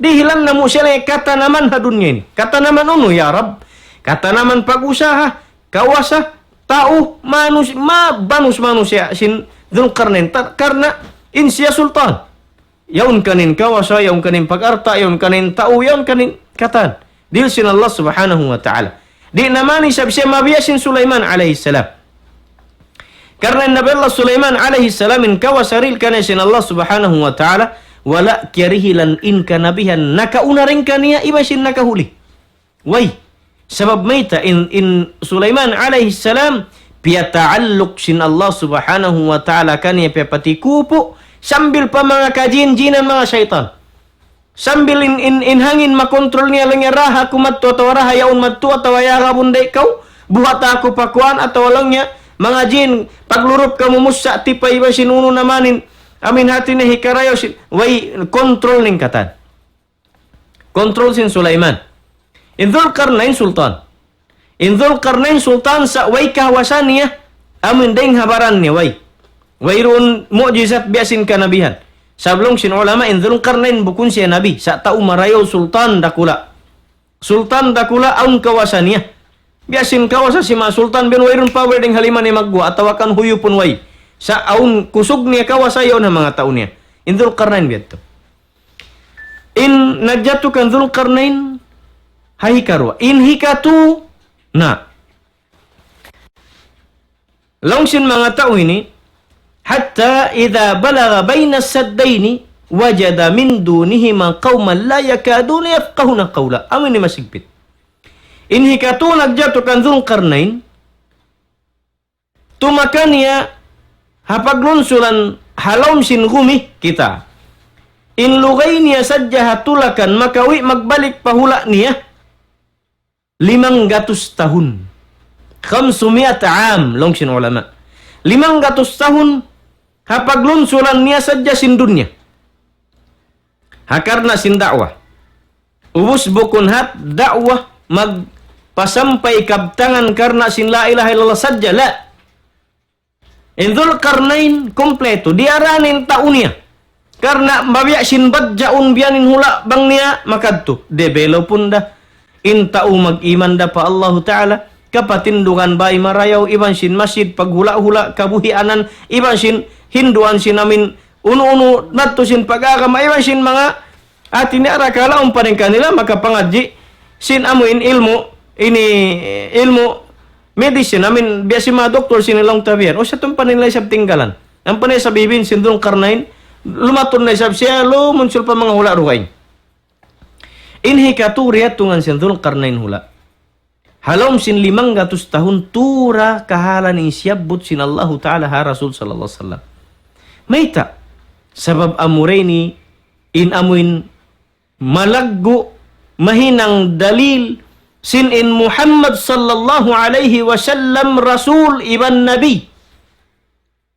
Dihilan namu' siya laung niya katanaman ha dunya ini. Katanaman unu, ya Rabb? Katanaman pag-usaha, kawasa, tau, manus-, ma-, banus manusiya' sin Dhul Qarnayn. Ta-, karna' in siya sultan. Yaun kaniya in kawasa, yaun kaniya in pag-alta', yaun kaniya in tau, yaun kaniya in katan. Dihil sin Allah Subhanahu wa Ta'ala. Di' na man isab siya mabiya' sin Sulaiman alayhi salam. Karna' in Nabi Allah Sulaiman alayhi salam in kawasa dihil kaniya sin Allah Subhanahu wa Ta'ala, wala' kiyarihilan in kanabihan nakauna dayn kaniya iban sin nakahuli. Way. Sabab mayta' in, in Sulaiman alayhi salam, piyataalluk sin Allah Subhanahu wa Ta'ala kaniya piyapatikupu, sambil pa manga kajin-jinan manga saytan. Sambil in, in, in hangin makontrol niya laung niya raha aku madtu atawa raha yaun madtu atawa yarabun da ikaw, buhata aku pa kuwan atawa laung niya, manga jin, paglurup kamu mussa' tipay ba sin unu na man in, amin hati niya hikarayaw sin, way, control niya in katan. Control sin Sulaiman. In Dhul Qarnayn sultan. In Dhul Qarnayn sultan sa' way kahawasa niya, amun dayng ha baran niya, way. Wayruun mu'jizat biya' sin kanabihan. Sabab laung sin ulama, in Dhul Qarnayn bukun siya nabi, sa' tau marayaw sultan dakula'. Sultan dakula' awn kawasa niya. Biya' sin kawasa sin manga sultan, biya' wayruun power dayng ha lima niya magguwa', atawa kan huyupun way. Sa' awn kusug niya kawasa yaun ha manga tau niya. In Dhul Qarnayn biya' tu. In nagjatu kan Dhul Qarnayn, ha hikaruwa. In hikatu, na. Laung sin manga tau ini, حتى إذا بلغ بين السدين وجد من دونهما قوما لا يكادون يفقهون قولا. Amu ini masigpit. In hikatu nagjatu kan Dhul Qarnayn, tumaka niya ha paglunsulan ha lawm sin gumi kita. In lugay niya sadja ha tulakan makawi' magbalik pa hula' niya limanggatus tahun. خمسمائة عام, laung sin ulama. Limanggatus tahun ha paglunsulan niya sadja sin dunya. Ha karna' sin da'wa. Ubus bukun hat da'wa magpasampay kabtangan karna' sin la ilaha illallah sadja, la. In Dhul Qarnayn kumpletu, diyara in tau niya. Karna' mabiya' sin badjaun biya' ini in hula' bang niya makadtu. Developun da. In tau mag-iman da pa Allahu Ta'ala. Kapatindugan bay marayaw, iban sin masjid, paghula'-hula', kabuhianan, iban sin hinduan sin amin, unu-unu, madtu sin pag-agama, iban sin manga, hati niya rakala' umpaning kanila makapangadji' sin amuin ilmu', ini ilmu' medicine, amin biya' sin manga doktor sin laung ta biya' yan. O sa tumpa nila isab tinggalan. Ampa na isab ibin sin Dhul Qarnayn, lumatun na isab siya, lumunsul pa manga hula' dugaing. In hikatu diyatungan sin Dhul Qarnayn hula'. Ha lawm sin limanggatus tahun tura kahalan in siyabbut sin Allahu Ta'ala ha Rasul sallallahu alayhi wasallam. Mayta'? Sabab amura ini in amuin malaggu' mahinang dalil sin in Muhammad sallallahu alayhi wasallam Rasul iban Nabi.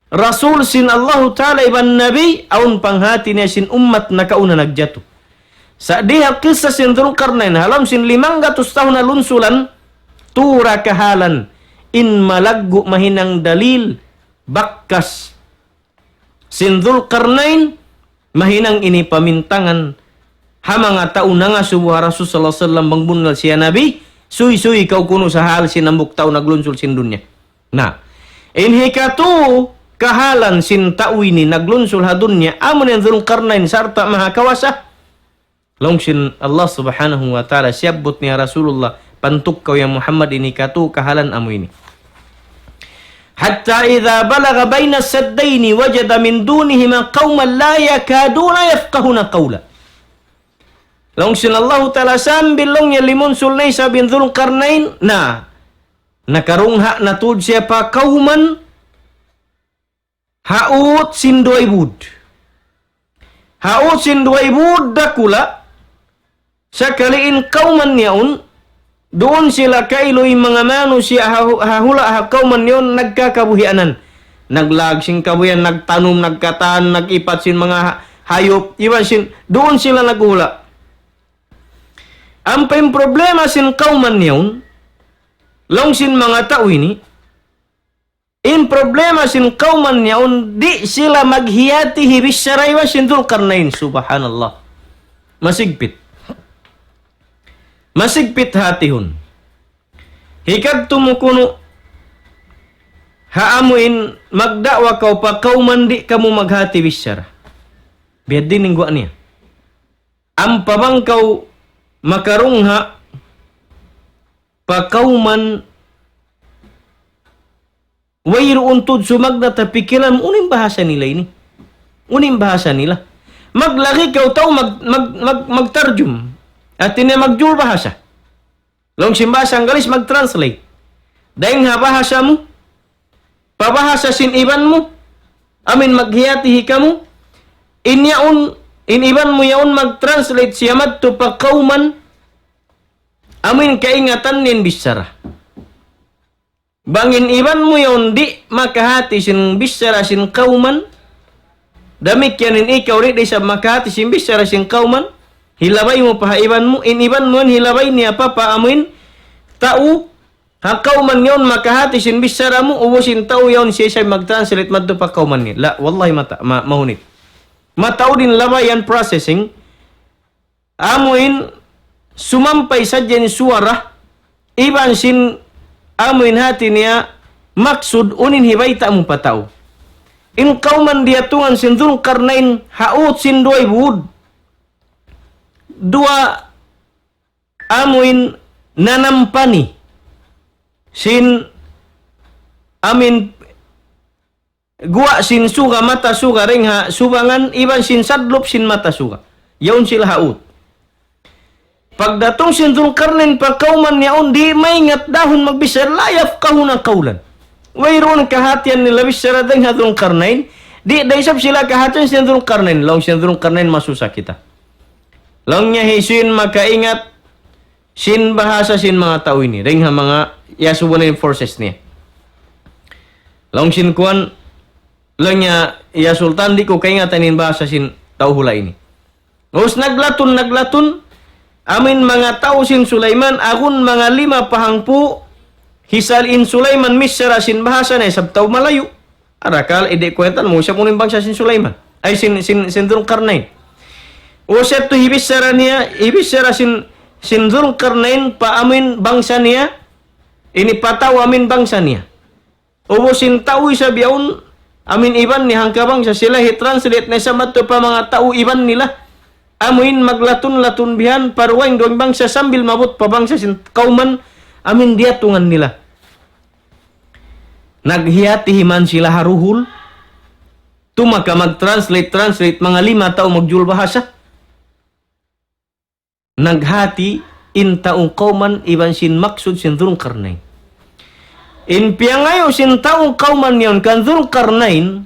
Rasul sin Allahu Ta'ala iban Nabi, awn panghati niya sin ummat nakauna nagjatu. Sa' di ha kissa sin Dhul Qarnayn, ha lawm sin limanggatus tahun nalunsulan, tura kahalan, in malaggu' mahinang dalil, bakkas sin Dhul Qarnayn, mahinang ini pamintangan, ha manga tau nangasubu ha Rasul sallallahu alayhi wasallam bang bunnal siya Nabi, suysuy kaw kunu' sa hal sin hambuuk tau naglunsul sin dunya. Na, in hikatu kahalan sin tau ini naglunsul ha dunya, amu in Dhul Qarnayn sarta' maha kawasa. Laung sin Allah Subhanahu wa Ta'ala, siyabbut niya Rasulullah, pantuk kaw ya Muhammad, in hikatu kahalan amu ini. حتى إذا بلغ بين السدين وجد من دونهما قوما لا يكادون يفقهون قولا. Laung sin Allahu Ta'ala, sambil laung niya limunsul na isab in Dhul Qarnayn, na, nakarungha' na tuud siya pa kawman, haut sin duwa ibud. Haut sin duwa ibud dakula', sakali in kawman yaun, duun sila kailu in manga manusiya' ha hu-, ha hula' ha kawman yaun nagkakabuhianan. Naglag sin kabuhian, nagtanum, nagkatan, nag-ipat sin manga ha-, hayup, iban sin, duun sila naghula'. Ampa in problema sin kawman yaun, laung sin manga tau ini, in problema sin kawman yaun, di' sila maghiyati hibichara iban sin Dhul Qarnayn. Subhanallah. Masigpit. Masigpit hatihun. Hikadtu mu kunu', ha amuin magda'wa kaw pa kawman di' kamu maghati bichara. Biya' diin in guwa' niya. Ampa bang kaw makarungha' pa kawman wayruun tuud sumagda' ha pikilan mu, unu in bahasa nila ini? Unu in bahasa nila? Maglagi kaw tau mag-, mag-, mag-, magtarjum. Hati niya magjul bahasa. Laung sin bahasa Anggalis mag-translate. Dayn ha bahasa mu, pa bahasa sin iban mu, amin maghiyati hi kamu, in yaun, in iban mu yaun mag-translate siya madtu pa kawman, amin kaingatan niya in bichara. Bang in iban mu yaun di' makahati sin bichara sin kawman, damikkiyan in ikaw di' da isab makahati sin bichara sin kawman, hilabay mu pa ha iban mu, in iban mu yaun hilabay niya pa pa amuin tau ha kawman yaun makahati sin bichara mu, ubus in tau yaun siya isab mag-translate madtu pa kawman niya. La, wallahi mata-, ma-, mahunit. Mataud in labayan processing, amuin sumampay sadja in suwara, iban sin amuin hati niya maksud unu in hibayta' mu pa tau. In kawman diyatungan sin Dhul Qarnayn haut sin duwa ibud, duwa amuin nanampani sin amuin guwa' sin suga, mata suga, dayn ha subangan, iban sin sadlup sin mata suga. Yaun sila haut. Pagdatung sin Dhul Qarnayn pa kawman yaun, di' maingat dahun magbichara, لا يفقهون قولا. Wayruun kahatihan nila bichara dayn ha Dhul Qarnayn, di' da isab sila kahatihan sin Dhul Qarnayn, laung sin Dhul Qarnayn masusa kita. Laung niya hisiyu in makaingat sin bahasa sin manga tau ini, dayn ha manga iyasubu na in forces niya. Laung sin kuwan, laung niya, "Ya Sultan, di' ku kaingatan in bahasa sin tau hula' ini." Ubus naglatun, naglatun, amuin manga tau sin Sulaiman, agun manga lima pa hangpu', hisal in Sulaiman misyara sin bahasa niya isab tau malayu'. Arakal, di' ku kaingatan mu, siya kunu' in bangsa sin Sulaiman. Ay, sin, sin, sin Dhul Qarnayn. Ubus yadtu hibisyara niya, hibisyara sin, sin Dhul Qarnayn pa amuin bangsa niya, ini pa tau amuin bangsa niya. Ubus in tau isab yaun, amuin iban niya hangkabangsa sila, hi-translate niya isab madtu pa manga tau iban nila. Amuin maglatun-latun bihan, pa dugaing-dugaing bangsa sambil maabut pa bangsa sin kawman, amuin diyatungan nila. Naghiyati-hati man sila ha duhul, tumaka mag-translate-translate, manga lima tau magjul bahasa. Naghati in tau kawman iban sin maksud sin Dhul Qarnayn. In piyangayu' sin tau kawman yaun kan Dhul Qarnayn,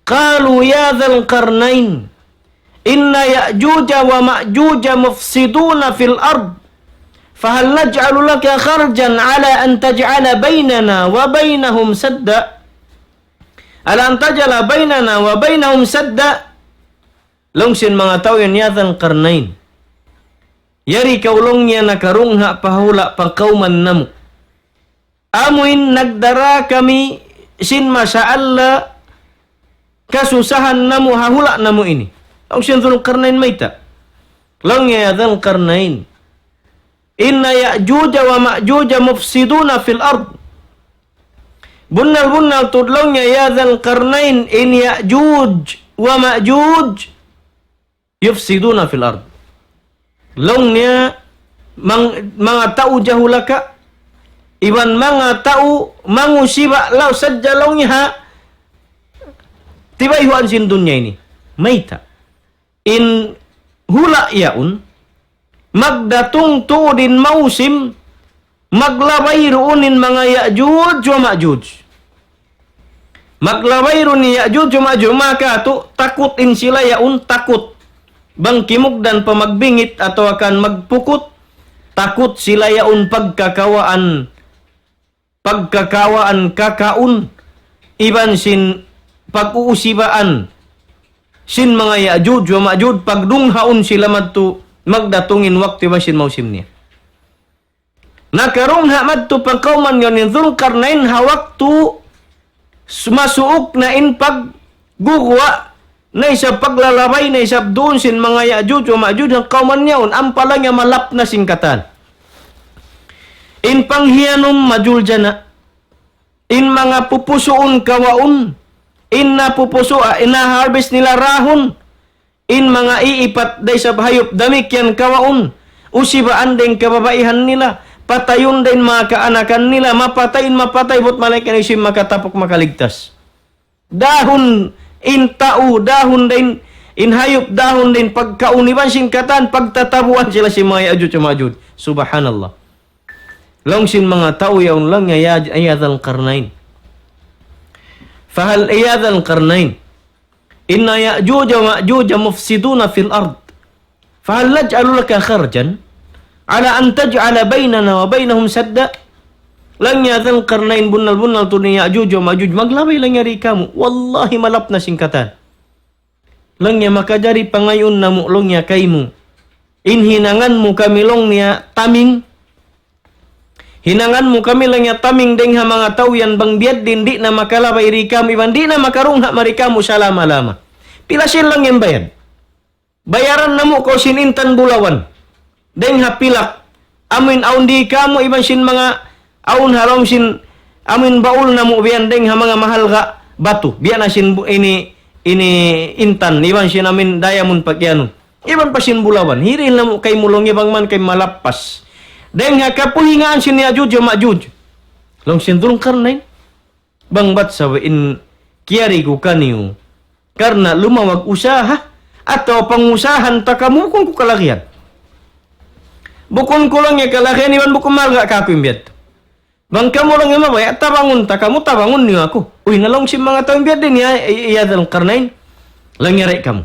قالوا يا ذا القرنين إن يأجوج ومأجوج مفسدون في الأرض فهل نجعل لك خرجا على أن تجعل بيننا وبينهم سدا على أن تجعل بيننا وبينهم سدا Laung sin manga tau yan, "Ya Dhal Qarnayn, yari kaw laung niya nakarungha' pa hula' pa kawman namu'. Amuin nagdara kami sin masalah kasusahan namu' ha hula' namu' ini." Laung sin Dhul Qarnayn, "Mayta'?" Laung niya, "Ya Dhal Qarnayn, إن يأجوج ومأجوج مفسدون في الأرض." Bunnal-bunnal tuud laung niya, ya Dhal Qarnayn, in Ya'juj wa Ma'juj يفسدون في الأرض. Laung niya, mang-, manga tau jahulaka', iban manga tau mangusiba' laung sadja laung niya ha tibayhuan sin dunya ini. Mayta'? In hula' yaun, magdatung tuud in mausim, maglabay duun in manga Ya'juj wa Ma'juj. Maglabay duun in Ya'juj wa Ma'juj, maka tu takut in sila yaun, takut. Bang kimugdan pa magbingit atawa kan magpukut, takut sila yaun pagkakawaan pagkakawaan kakaun, iban sin pag-uusibaan sin manga Ya'juj wa Ma'juj, pagdunghaun sila madtu magdatung in waktu iban sin mausim niya. Nakarungha' madtu pa kawman yaun in Dhul Qarnayn ha waktu s-, masuuk na in pag- guguwa' na isab paglalabay na isab duun sin manga Ya'juj wa Ma'juj ha kawman yaun, ampa laung niya malap na sin katan. In panghiyanum majul jana, in manga pupusuun kawaun, in napupusu-, in na-harvest nila rahun, in manga iipat da isab hayup damikkiyan kawaun, usibaan da in kababaihan nila, patayun da in manga kaanakan nila, mapatay in mapatay, bat malayngkan hisiyu in makatapuk makaligtas. Dahun in tau, dahun da in, in hayup, dahun da in pagkaun iban sin katan, pagtatabuan sila sin manga Ya'juj wa Ma'juj. Subhanallah. Laung sin manga tau yaun laung niya, ya, ya Dhal Qarnayn. فهل, ya Dhal Qarnayn, إن يأجوج ومأجوج مفسدون في الأرض. فهل نجعل لك خرجا على أن تجعل بيننا وبينهم سدا؟ Laung niya, Dhal Qarnayn, bunnal-bunnal tuud in Ya'juj wa Ma'juj maglabay laung niya di kamu. Wallahi, malap na sin katan. Laung niya, makajari pangayuun namu' laung niya kaymu. In hinangan mu kami laung niya taming. Hinangan mu kami laung niya taming dayng ha manga tau yan bang biya' diin di' na makalabay di kamu, iban di' na makarungha' mari kamu salama-lama. Pila sin laung niya in bayad? Bayaran namu' kaw sin intan bulawan. Dayng ha pilak. Amuin awn di kamu iban sin manga awn ha lawm sin amuin baul namu' biya' yan dayng ha manga mahalga' batu. Biya' na sin bu-, ini, ini intan. Iban sin amuin diamond pag-iyanun. Iban pa sin bulawan. Hirihil namu' kaymu laung niya bang man kaymu malappas dayng ha kapuhingaan sin Ya'juj wa Ma'juj. Laung sin Dhul Qarnayn. Bang bat sa in kiyari ku kaniyu, karna' lumawag usaha, atawa pangusahan ta kamu, bukun ku kalagihan. Bukun ku laung niya kalagihan, iban bukun mahalga' kaku' in biya' yadtu. Bang kamu laung niya mabaya', tabangun ta kamu, tabangun niyu aku. Uy, na laung sin manga tau in biya' diin ya, ya, ya Dhul Qarnayn. Laung niya, "Di' kamu."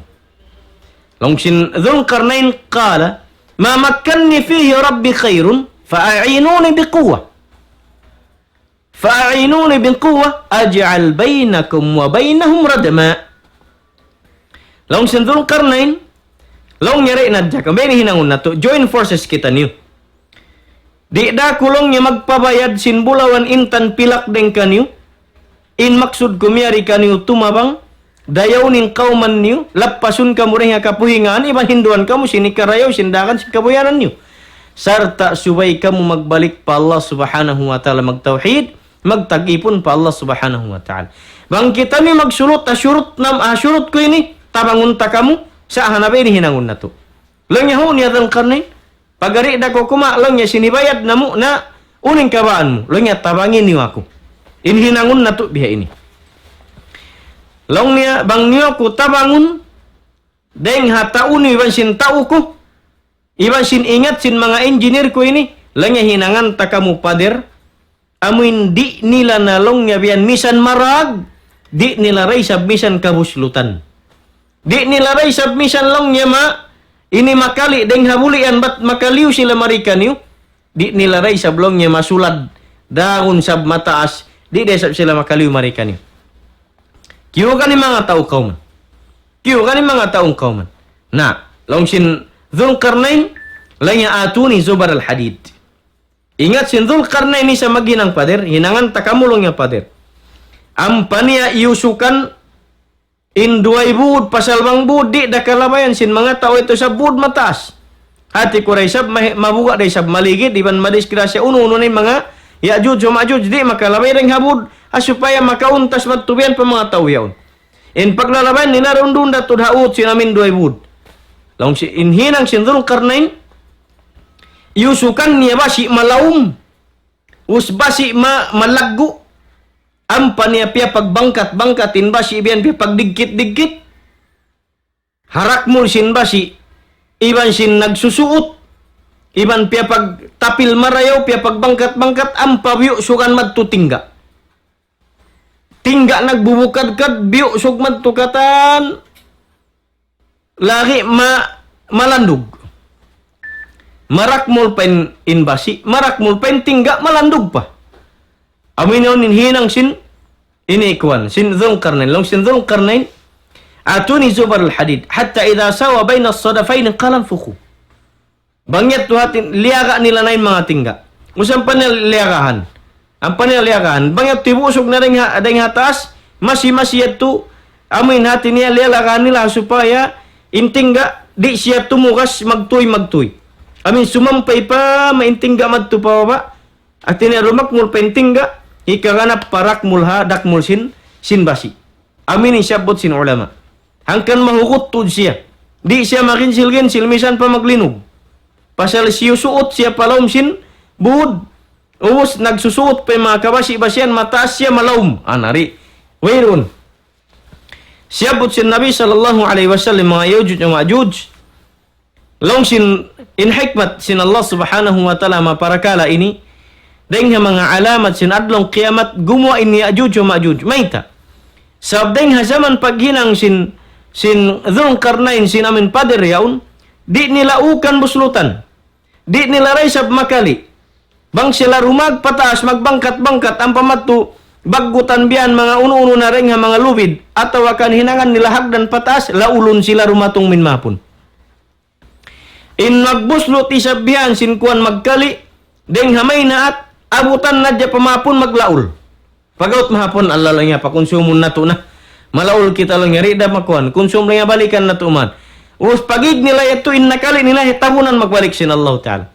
Laung sin Dhul Qarnayn, قال ما مكني فيه ربي خير فأعينوني بقوة. فأعينوني بقوة أجعل بينكم وبينهم ردما. Laung sin Dhul Qarnayn, laung niya, "Di' na, jaga, bang hinangun natu', join forces kitaniyu. Di' da aku," laung niya, "magpabayad sin bulawan intan pilak dayn kaniyu. In maksud ku miyari kaniyu tumabang, dayawun in kawman niyu, lappasun kamu dayn ha kapuhingan, iban hinduan kamu sin hikarayaw, sin dagan, sin kabuhianan niyu. Sarta' subay kamu magbalik pa Allah Subhanahu wa Ta'ala magtawhid, magtag-ipun pa Allah Subhanahu wa Ta'ala. Bang kitaniyu magsurut, ha surut nam-, ha surut ku ini, tabangun ta kamu, sa' hangkan bang hinangun natu'." Laung niya, "Huun ya Dhul Qarnayn, pagari da kaw kuma," laung niya, "sin hibayad namu' na unu in kabaan mu." Laung niya, "Tabangi niyu aku. In hinangun natu' biha ini." Laung niya, "Bang niyu aku tabangun, dayn ha tau niyu iban sin tau ku, iban sin ingat sin manga engineer ku ini," laung niya, "hinangan ta kamu pader, amuin di' nila na," laung niya, "biyan misan marag, di' nila da isab misan kabuslutan. Di' nila da isab misan," laung niya, "ma, ini makali' dayn ha bulian bat makaliyu sila mari kaniyu. Di' nila da isab," laung niya, "masulad daun sab mataas, di' da isab sila makaliyu mari kaniyu. Kiyugan in manga tau kawman. Kiyugan in manga tau kawman." Na, laung sin Dhul Qarnayn, laung niya, "آتوني زبر الحديد." Ingat sin Dhul Qarnayn, in siya maghinang pader, "Hinangan ta kamu," laung niya, "pader. Ampa niya iyusukan in duwa bud, pasal bang bud, di' da kalabayan sin manga tau yadtu sa bud mataas. Hati ku da isab, ma-, mabuga' da isab maligid, iban madisgrasya, unu-unu na in manga Ya'juj wa Ma'juj, di' makalabay dayn ha bud, ha supaya makauntas madtu biyan pa manga tau yaun. In paglalabayan nila duun-duun da tuud ha ut sin amin duwa bud." Laung sin, in hinang sin Dhul Qarnayn, iyusukan niya basi' malaum, ubus basi' ma-, malaggu', ampa niya piyapagbangkat-bangkat in basi' biyan, piyapagdigkit-digkit ha rakmul sin basi', iban sin nagsusuut, iban piyapagtapil marayaw, piyapagbangkat-bangkat, ampa biyusugan madtu tingga'. Tingga' nagbubukadkad, biyusug madtu katan, lagi' ma-, malandug. Marakmul pa in, in basi', marakmul pa in tingga', malandug pa. Amu ini in hinang sin, ini kuwan, sin Dhul Qarnayn, laung sin Dhul Qarnayn, "آتوني زبر الحديد حتى إذا ساوى بين الصدفين قال انفخوا." Bang yadtu hati, liyaga' nila na in manga tingga'. Ubus ampa niya liyagahan. Ampa niya liyagahan. Bang yadtu hibusug na dayn ha, dayn ha taas, masi-masi yadtu, amu in hati niya liyagahan nila supaya in tingga', di' siya tumugas magtuy-magtuy. Amu in sumampay pa, ma in tingga' madtu pa baba', hati niya dumakmul pa in tingga', hikaganap pa rakmul ha, dakmul sin, sin basi'. Amu ini in siyabbut sin ulama. Hangkan mahugut tuud siya. Di' siya maginsil-ginsil, misan pa maglinug. Pasal siyusuut siya pa lawm sin bud. Ubus nagsusuut pa in manga kabasi'-basihan, mataas siya, malaum. Anari. Wayruun. Siyabbut sin Nabi sallallahu alayhi wasallam manga Ya'juj wa Ma'juj. Laung sin, in hikmat sin Allah Subhanahu wa Ta'ala ha parakala' ini, dayn ha manga alamat sin adlaw kiyamat, gumuwa' in Ya'juj wa Ma'juj. Mayta'? Sabab dayn ha jaman paghinang sin, sin Dhul Qarnayn, sin amin pader yaun, di' nila ukan buslutan. Di' nila da isab makali'. Bang sila dumag pataas, magbangkat-bangkat, ampa madtu, baggutan biyan manga unu-unu na dayn ha manga lubid, atawa kan hinangan nila hagdan pataas, laulun sila dumatung amin mahapun. In magbuslut isab biyan sin kuwan magkali', dayn ha maynaat, abutan na hadja pa mahapun maglaul. Pag-abut mahapun, Allah laung niya, pakunsumun natu' na. Malaul kita laung niya, di' da makuwan. Kunsum laung niya, balikan natu' man. Ubus pag-ig nila yadtu, in nakali' nila, hitabunan magbalik sin Allah Ta'ala.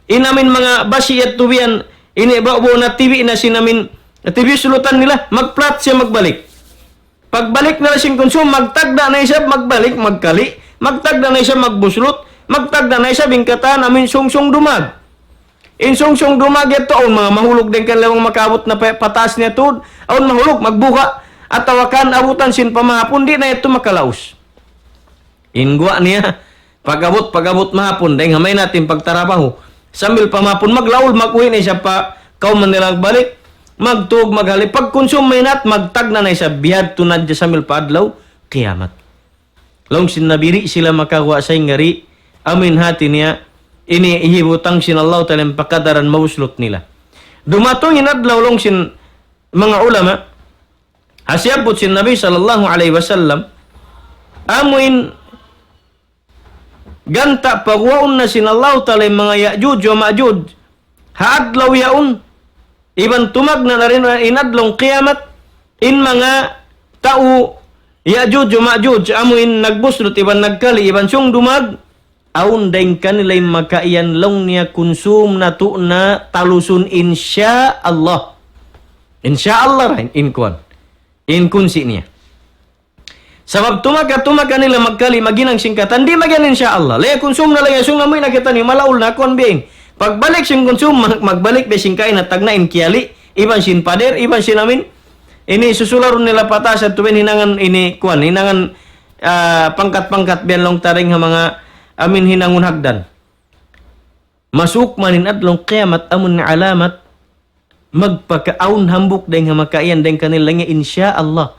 In amin manga basi' yadtu biyan, ini ba'gu na tibi' na sin amin, tibi' sulutan nila, mag-flat siya magbalik. Pagbalik nila sin kunsum, magtagna' na isab magbalik, magkali', magtagna' na isab magbuslut, magtagna' na isab in katan amin sungsung dumag. In sungsung dumag yadtu, awn manga mahulug dayn kanila bang makaabut na pa-, pataas niya tuud, awn mahulug magbuka', atawa kan abutan sin pa mahapun, di' na yadtu makalaus. In guwa' niya, pag-abut, pag-abut mahapun, dayn ha maynaat in pagtarabahu. Sambil pa mahapun maglaul, mag-uwi' na isab pa kawman nila magbalik, magtug, maghali. Pagkunsum maynaat, magtagna' na isab bihadtu na hadja sambil pa adlaw kiyamat. Laung sin Nabi, di' sila makaguwa' sa' in gari, amin hati niya, ini hibutang sin Allah Ta'ala in pakadaran mabuslut nila. Dumatung in adlaw laung sin manga ulama, ha siyabbut sin Nabi sallallahu alayhi wasallam, amuin ganta' paguwaun na sin Allahu Ta'ala in manga Ya'juj wa Ma'juj. Ha adlaw yaun, iban tumagna' na dayn in adlaw qiyamat, in manga tau Ya'juj wa Ma'juj, amuin nagbuslut iban nagkali' iban siyung dumag, awn dayn kanila in makaiyan laung niya kunsum natu' na talusun insya Allah. Insya Allah ra in, in kuwan. In kunsi niya. Sabab tumaka-tumaka nila magkali' maghinang sin katan, di' magiyan insya Allah. Laya kunsum na laya sung amuin na kita ni malaul na kuwan biya' in. Pagbalik sin kunsum, mag-, magbalik biya' sin kaina tagna' in kiyali', iban sin pader, iban sin amin. Ini susularun nila pataas at tuwin hinangan ini kuwan, hinangan, ah, pangkat-pangkat biya' laung ta dayn ha manga amin hinangun hagdan. Masuk man in adlaw qiyamat amun alamat, magpakaawn hambuuk dayn ha makaiyan dayn kanila laung niya insya Allah.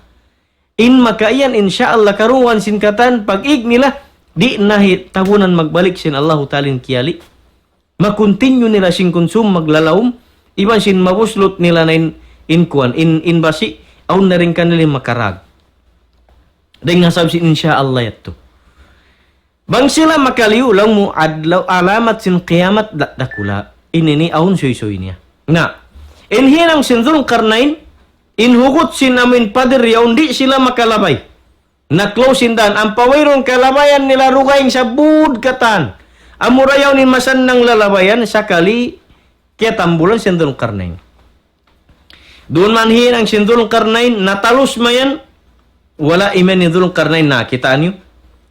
In makaiyan insya Allah karungugan sin katan pag-ig nila, di' na hi-, tabunan magbalik sin Allahu Ta'ala in kiyali'. Makuntinyu nila sin kunsum maglalaum, iban sin mabuslut nila na in, in kuwan, in, in basi', awn na dayn kanila in makarag. Dayn ha sabab sin insya Allah yadtu. Bang sila makaliyu laung mu adlaw alamat sin qiyamat da-, dakula'. Ini ini awn suysuy niya. Na, in hinang sin Dhul Qarnayn, in hugut sin amin pader yaun di' sila makalabay. Naklaw sin dan, ampa wayruun kalabayan nila dugaing sabud katan. Amura yaun in masannang lalabayan, sakali kiyatambulan sin Dhul Qarnayn. Duun man hinang sin Dhul Qarnayn, natalus mayan, wala' iman in Dhul Qarnayn na, kitaa niyu.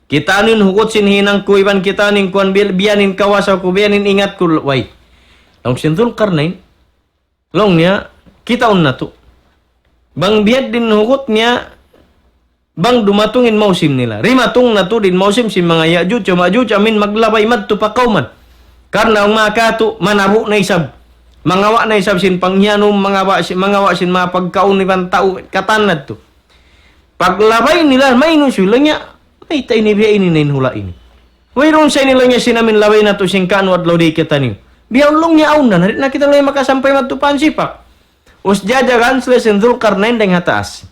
Kitaa niyu in hugut sin hinang ku, iban kitaa niyu in kuwan bil-, biya' ini in kawasa ku, biya' ini in ingat ku, way. Laung sin Dhul Qarnayn, laung niya, kitaun natu'. Bang biya' diin in hugut niya, bang dumatung in mausim nila. Dimatung na tuud in mausim sin manga Ya'juj wa Ma'juj amin maglabay madtu pa kawman. Karna' in manga katu', manabu' na isab. Mangawa' na isab sin panghiyanum, mangawa' si-, mangawa' sin manga pagkaun iban tau katan natu'. Paglabay nila, maynu sila niya, mayta' ini biya' ini na in hula' ini. Wayruun sa ini laung niya sin amin labay natu' sin kaunu adlaw di' kitaniyu. Biya' laung niya awn na, di' na kita laung niya makasampay madtu pa hansipak. Us jajagan sila sin Dhul Qarnayn dayn ha taas.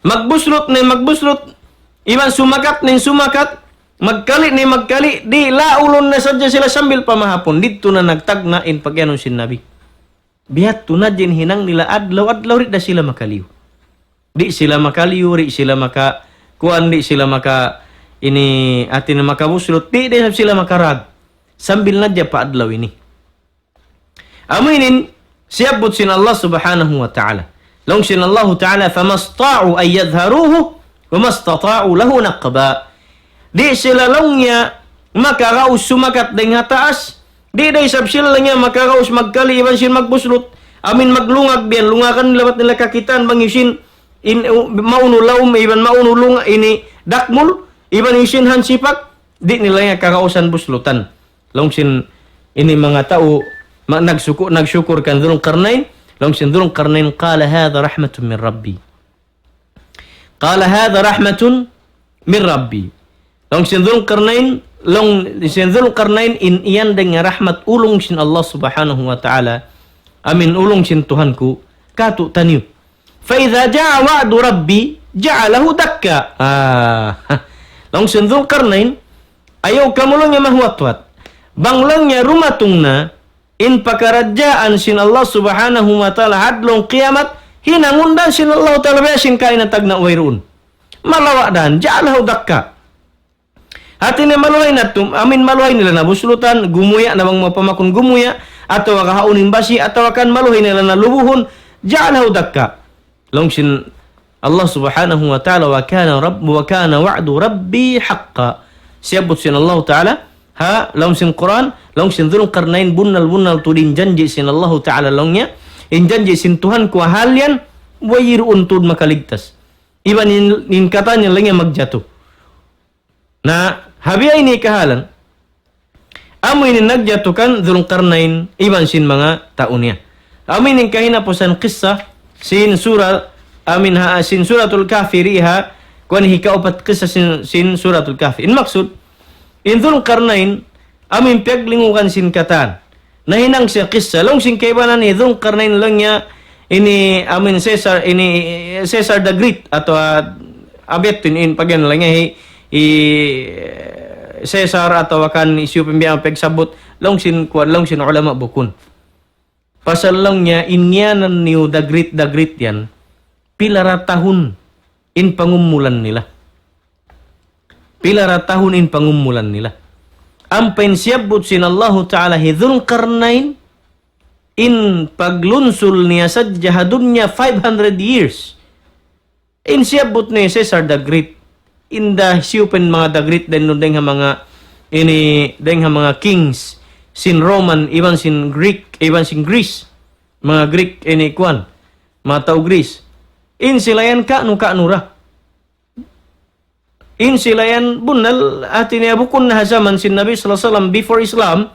Magbuslut na in magbuslut, iban sumakat na in sumakat, magkali' na in magkali', di' laulun na sadja sila sambil pa mahapun. Didtu na nagtagna' in pagiyanun sin Nabi. Biya' hadtu na in hinang nila adlaw-adlaw di' da sila makaliyu. Di' sila makaliyu, di' sila maka, kuwan, di' sila maka, ini, hati niya makabuslut, di', di' sila makarag. Sambil na hadja pa adlaw ini. Amu ini in siyabbut sin Allah Subhanahu wa Ta'ala. Laung sin Allahu Ta'ala, فما استطاعوا أن يظهروه وما استطاعوا له نقبا. Di' sila laung niya makaraus sumakat dayn ha taas. Di' da isab sila laung niya makaraus magkali' iban sin magbuslut. Amin maglungag biya' yan, lungagan nila bat nila kakitaan bang hisiyu in, u-, maunu laum iban maunu lunga ini dakmul, iban hisiyu hansipak, di' nila niya karausan buslutan. Laung sin ini manga tau, ma-, nagsuku-, nagsukur kan Dhul Qarnayn, laung sin Dhul Qarnayn, قال هذا رحمة من ربي. قال هذا رحمة من ربي. Laung sin Dhul Qarnayn, laung sin Dhul Qarnayn in yan dayn ha rahmat ulung sin Allah Subhanahu wa Ta'ala. Amin ulung sin Tuhan ku, katu' taniyu. فإذا جاء وعد ربي جعله دكا. Ah. Laung sin Dhul Qarnayn, ayaw kamu laung niya mahuwat-huwat. Bang laung niya dumatung na, in pakaradjaan sin Allah Subhanahu wa Ta'ala adlaw qiyamat, hinangun da sin Allah Ta'ala biya' sin kaina tagna' wayruun. Malawa' da, جعله دكا. Hati niya maluhay na tum-, amin maluhay nila na buslutan, gumuya' na bang mapamakun gumuya', atawa kahaun in basi', atawa kan maluhay nila na lubuhun, جعله دكا. Laung sin Allah Subhanahu wa Ta'ala, وكان رب-، وكان وعد ربي حقا. Siyabbut sin Allah Ta'ala, ha, laung sin Qur'an, laung sin Dhul Qarnayn bunnal-bunnal tuud in janji' sin Allah Ta'ala laung niya, in janji' sin Tuhan ku hal yan, wayruun tuud makaligtas. Iban in, in katan niya laung niya magjatu. Na, ha biya' ini kahalan, amu ini nagjatu kan Dhul Qarnayn iban sin manga tau niya. Amu ini kahinapusan kissa sin sura, amin ha, sin Suratul Kahfi di ha, kuwan hikaupat kissa sin, sin Suratul Kahfi. In maksud, in Dhul Qarnayn, amu in piyaglingugan sin katan. Nahinang siya kissa, laung sin kaibanan hi Dhul Qarnayn laung niya, ini, amin Caesar, ini Caesar the Great, atawa, ah, abet in, in pagyan laung niya, hi, hi Caesar atawa kan hisiyu pa in biya' pagsabbut, laung sin kuwan, laung sin ulama bukun. Pasal laung niya, in yanan niyu the Great, the Great yan, pila ra tahun in pangumulan nila. Pila ra tahun in pangumulan nila. Ampa in siyabbut sin Allahu Ta'ala hi Dhul Qarnayn, in paglunsul niya sadja ha dunya five hundred years. In siyabbut ni Caesar the Great. In da hisiyu pa in manga the Great dayn duun dayn ha manga ini, dayn ha manga kings sin Roman, iban sin Greek, iban sin Greece. Manga Greek ini kuwan, manga tau Greece. In sila yan ka'nu-ka'nu ra. In sila yan bunnal, hati niya bukun na ha jaman sin Nabi sallallahu alayhi wasallam, before Islam,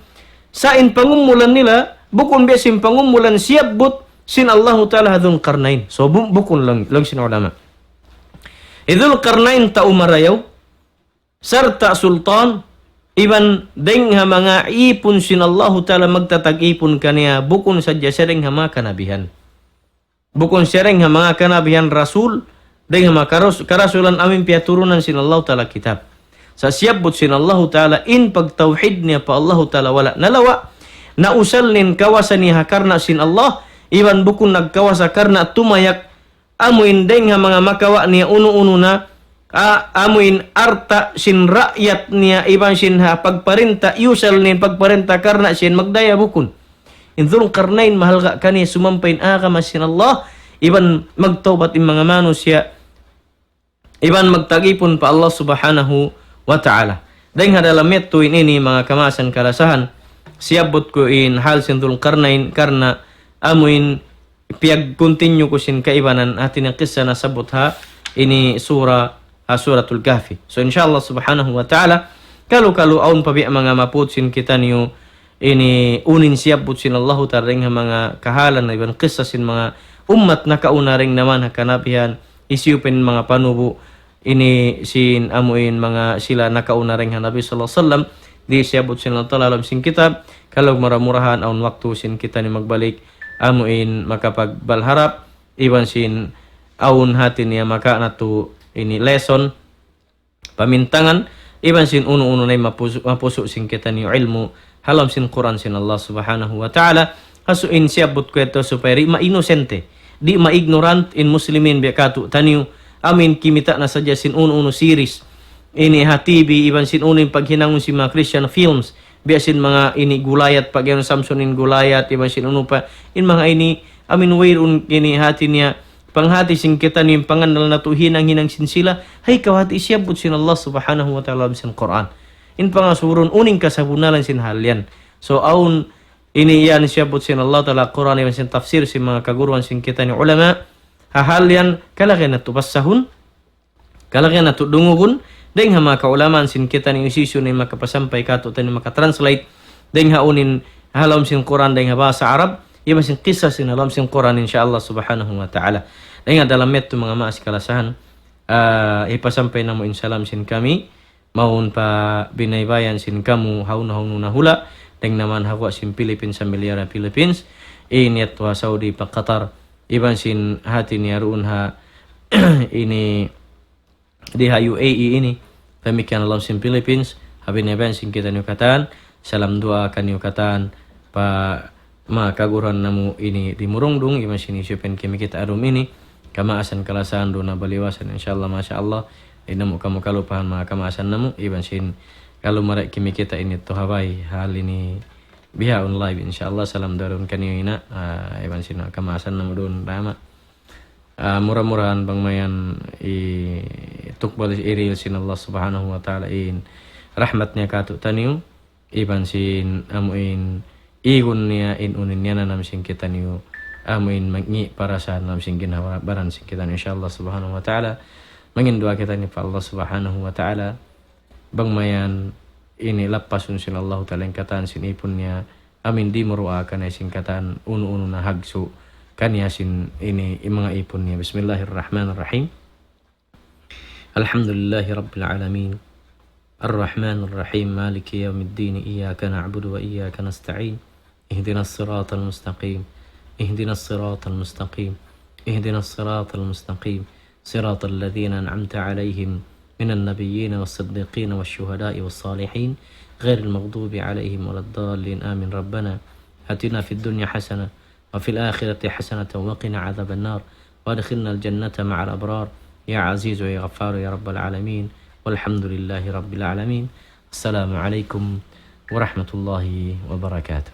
sa' in pangumulan nila, bukun biya' sin pangumulan siyabbut sin Allahu Ta'ala ha Dhul Qarnayn. So, bu-, bukun laung, laung sin ulama. Hi Dhul Qarnayn tau marayaw, sarta' sultan, iban dayn ha manga īpun sin Allahu Ta'ala magtatag īpun kaniya, bukun sadja siya dayn ha manga kanabihan. Bukun siya dayn ha manga kanabihan rasul, dayn ha manga karas-, karasulan amuin piyaturunan sin Allahu Ta'ala kitab. Sa' siyabbut sin Allahu Ta'ala in pagtawhid niya pa Allahu Ta'ala wala' nalawa', nausal in kawasa niya ha karna' sin Allah, iban bukun nagkawasa karna' tumayak, amuin dayn ha manga makawa' niya unu-unu na, a, amuin alta' sin raayat niya iban sin ha pagparinta, iyusal niya in pagparinta karna' sin magdaya bukun. In Dhul Qarnayn mahalga' kaniya sumampay in agama sin Allah, iban magtawbat in manga manusiya', iban magtag īpun pa Allah Subhanahu wa Ta'ala. Dayn ha dalam yadtu in ini manga kamaasan kalasahan, siyabbut ku in hal sin Dhul Qarnayn karna' amuin piyag-continue ku sin kaibanan hati niya kissa nasabbut ha ini sura, ha Suratul Kahfi. So, insha Allah Subhanahu wa Ta'ala, kalu-kalu awn pa biya' manga maput sin kitaniyu ini unu in siyabbut sin Allahu Ta'ala dayn ha manga kahalan iban kissa sin manga ummat nakauna dayn ha manga kanabihan, hisiyu pa in manga panubu' ini sin amuin manga sila nakauna dayn ha Nabi sallallahu alayhi wasallam, di' siyabbut sin Allahu Ta'ala ha lawm sin kitab, kalu mura-murahan awn waktu sin kitaniyu magbalik, amuin makapagbalharap, iban sin awn hati niya makawa' natu' ini lesson, pamintangan, iban sin unu-unu na in mapusu', mapusu' sin kitaniyu ilmu', ha lawm sin Qur'an sin Allah Subhanahu wa Ta'ala, hasuin siyabbut ku yadtu supaya di' ma-inosente, di' ma-ignorant in Muslimin biya' katu'taniyu, amuin kimita' na sadja sin unu-unu series, ini ha T V, iban sin unu in paghinangun sin manga Christian films, biya' sin manga ini Goliath, paghinang Samson in Goliath, iban sin unu pa, in manga ini, amuin wayruun ini hati niya, panghati sin kitaniyu in pangannal natu' hinang-hinang sin sila, hay kawati siyabbut sin Allah Subhanahu wa Ta'ala ha lawm sin Qur'an. In pangasurun unu in kasabunnalan sin hal yan. So, awn ini yan siyabbut sin Allah Ta'ala Qur'an, iban sin tafsir sin manga kaguruhan sin kitaniyu ulama, ha hal yan, kalagihan natu' basahun, kalagihan natu' dungugun, dayn ha manga kaulamaan sin kitaniyu hisiyu-siyu in makapasampay katu'taniyu maka-translate, dayn ha unu in ha lawm sin Qur'an dayn ha bahasa Arab, iban sin kissa sin ha lawm sin Qur'an, insha Allah Subhanahu wa Ta'ala. Dayn ha dalam yadtu manga maas kalasahan, ah, hipasampay namu' in salam sin kami, mawn pa biyaybayan sin kamu hawnu-hawnu na hula', dayn naman ha guwa' sin Philippines, ha milyara Philippines, in yadtu ha Saudi pa Qatar, iban sin hati niya duun ha ini di ha U A E ini, damikkiyan ha lawm sin Philippines, ha biyaybayan sin kitaniyu katan, salam duwaa kaniyu katan, pa manga kaguruhan namu' ini di Murungdung, iban sin hisiyu pa in kimita' adum ini, kamaasan kalasahan duun ha baliwasan, insha Allah, masha Allah, di' namu' kamu kalupahan manga kamaasan namu', iban sin kalu mari kimita' ini tu ha bay, hal ini bihaun live, insha Allah, salam duwaa duun kaniyu ina', ah, iban sin kamaasan namu' duun dama. Ah, mura-murahan bang mayan i-, tukbal irihil sin Allah Subhanahu wa Ta'ala in rahmat niya katu'taniyu, iban sin amuin igun niya in unu in iyananam sin kitaniyu, amuin mangi' parasahan ha lawm sin ginhawa-baran sin kitaniyu, insha Allah Subhanahu wa Ta'ala. Manginduwaa kitaniyu pa Allah Subhanahu wa Ta'ala, bang mayan ini lappasun sin Allahu Ta'ala in katan sin ipun niya, amuin di' maruwa kaniya sin katan unu-unu na hagsu' kaniya sin ini in manga ipun niya. بسم الله الرحمن الرحيم. الحمد لله رب العالمين. الرحمن الرحيم. مالك يوم الدين. إياك نعبد وإياك نستعين. اهدنا الصراط المستقيم. اهدنا الصراط المستقيم. اهدنا الصراط المستقيم. صراط الذين أنعمت عليهم من النبيين والصديقين والشهداء والصالحين غير المغضوب عليهم ولا الضالين. آمين. ربنا آتنا في الدنيا حسنة وفي الآخرة حسنة وقنا عذاب النار وأدخلنا الجنة مع الأبرار يا عزيز يا غفار يا رب العالمين. والحمد لله رب العالمين. السلام عليكم ورحمة الله وبركاته.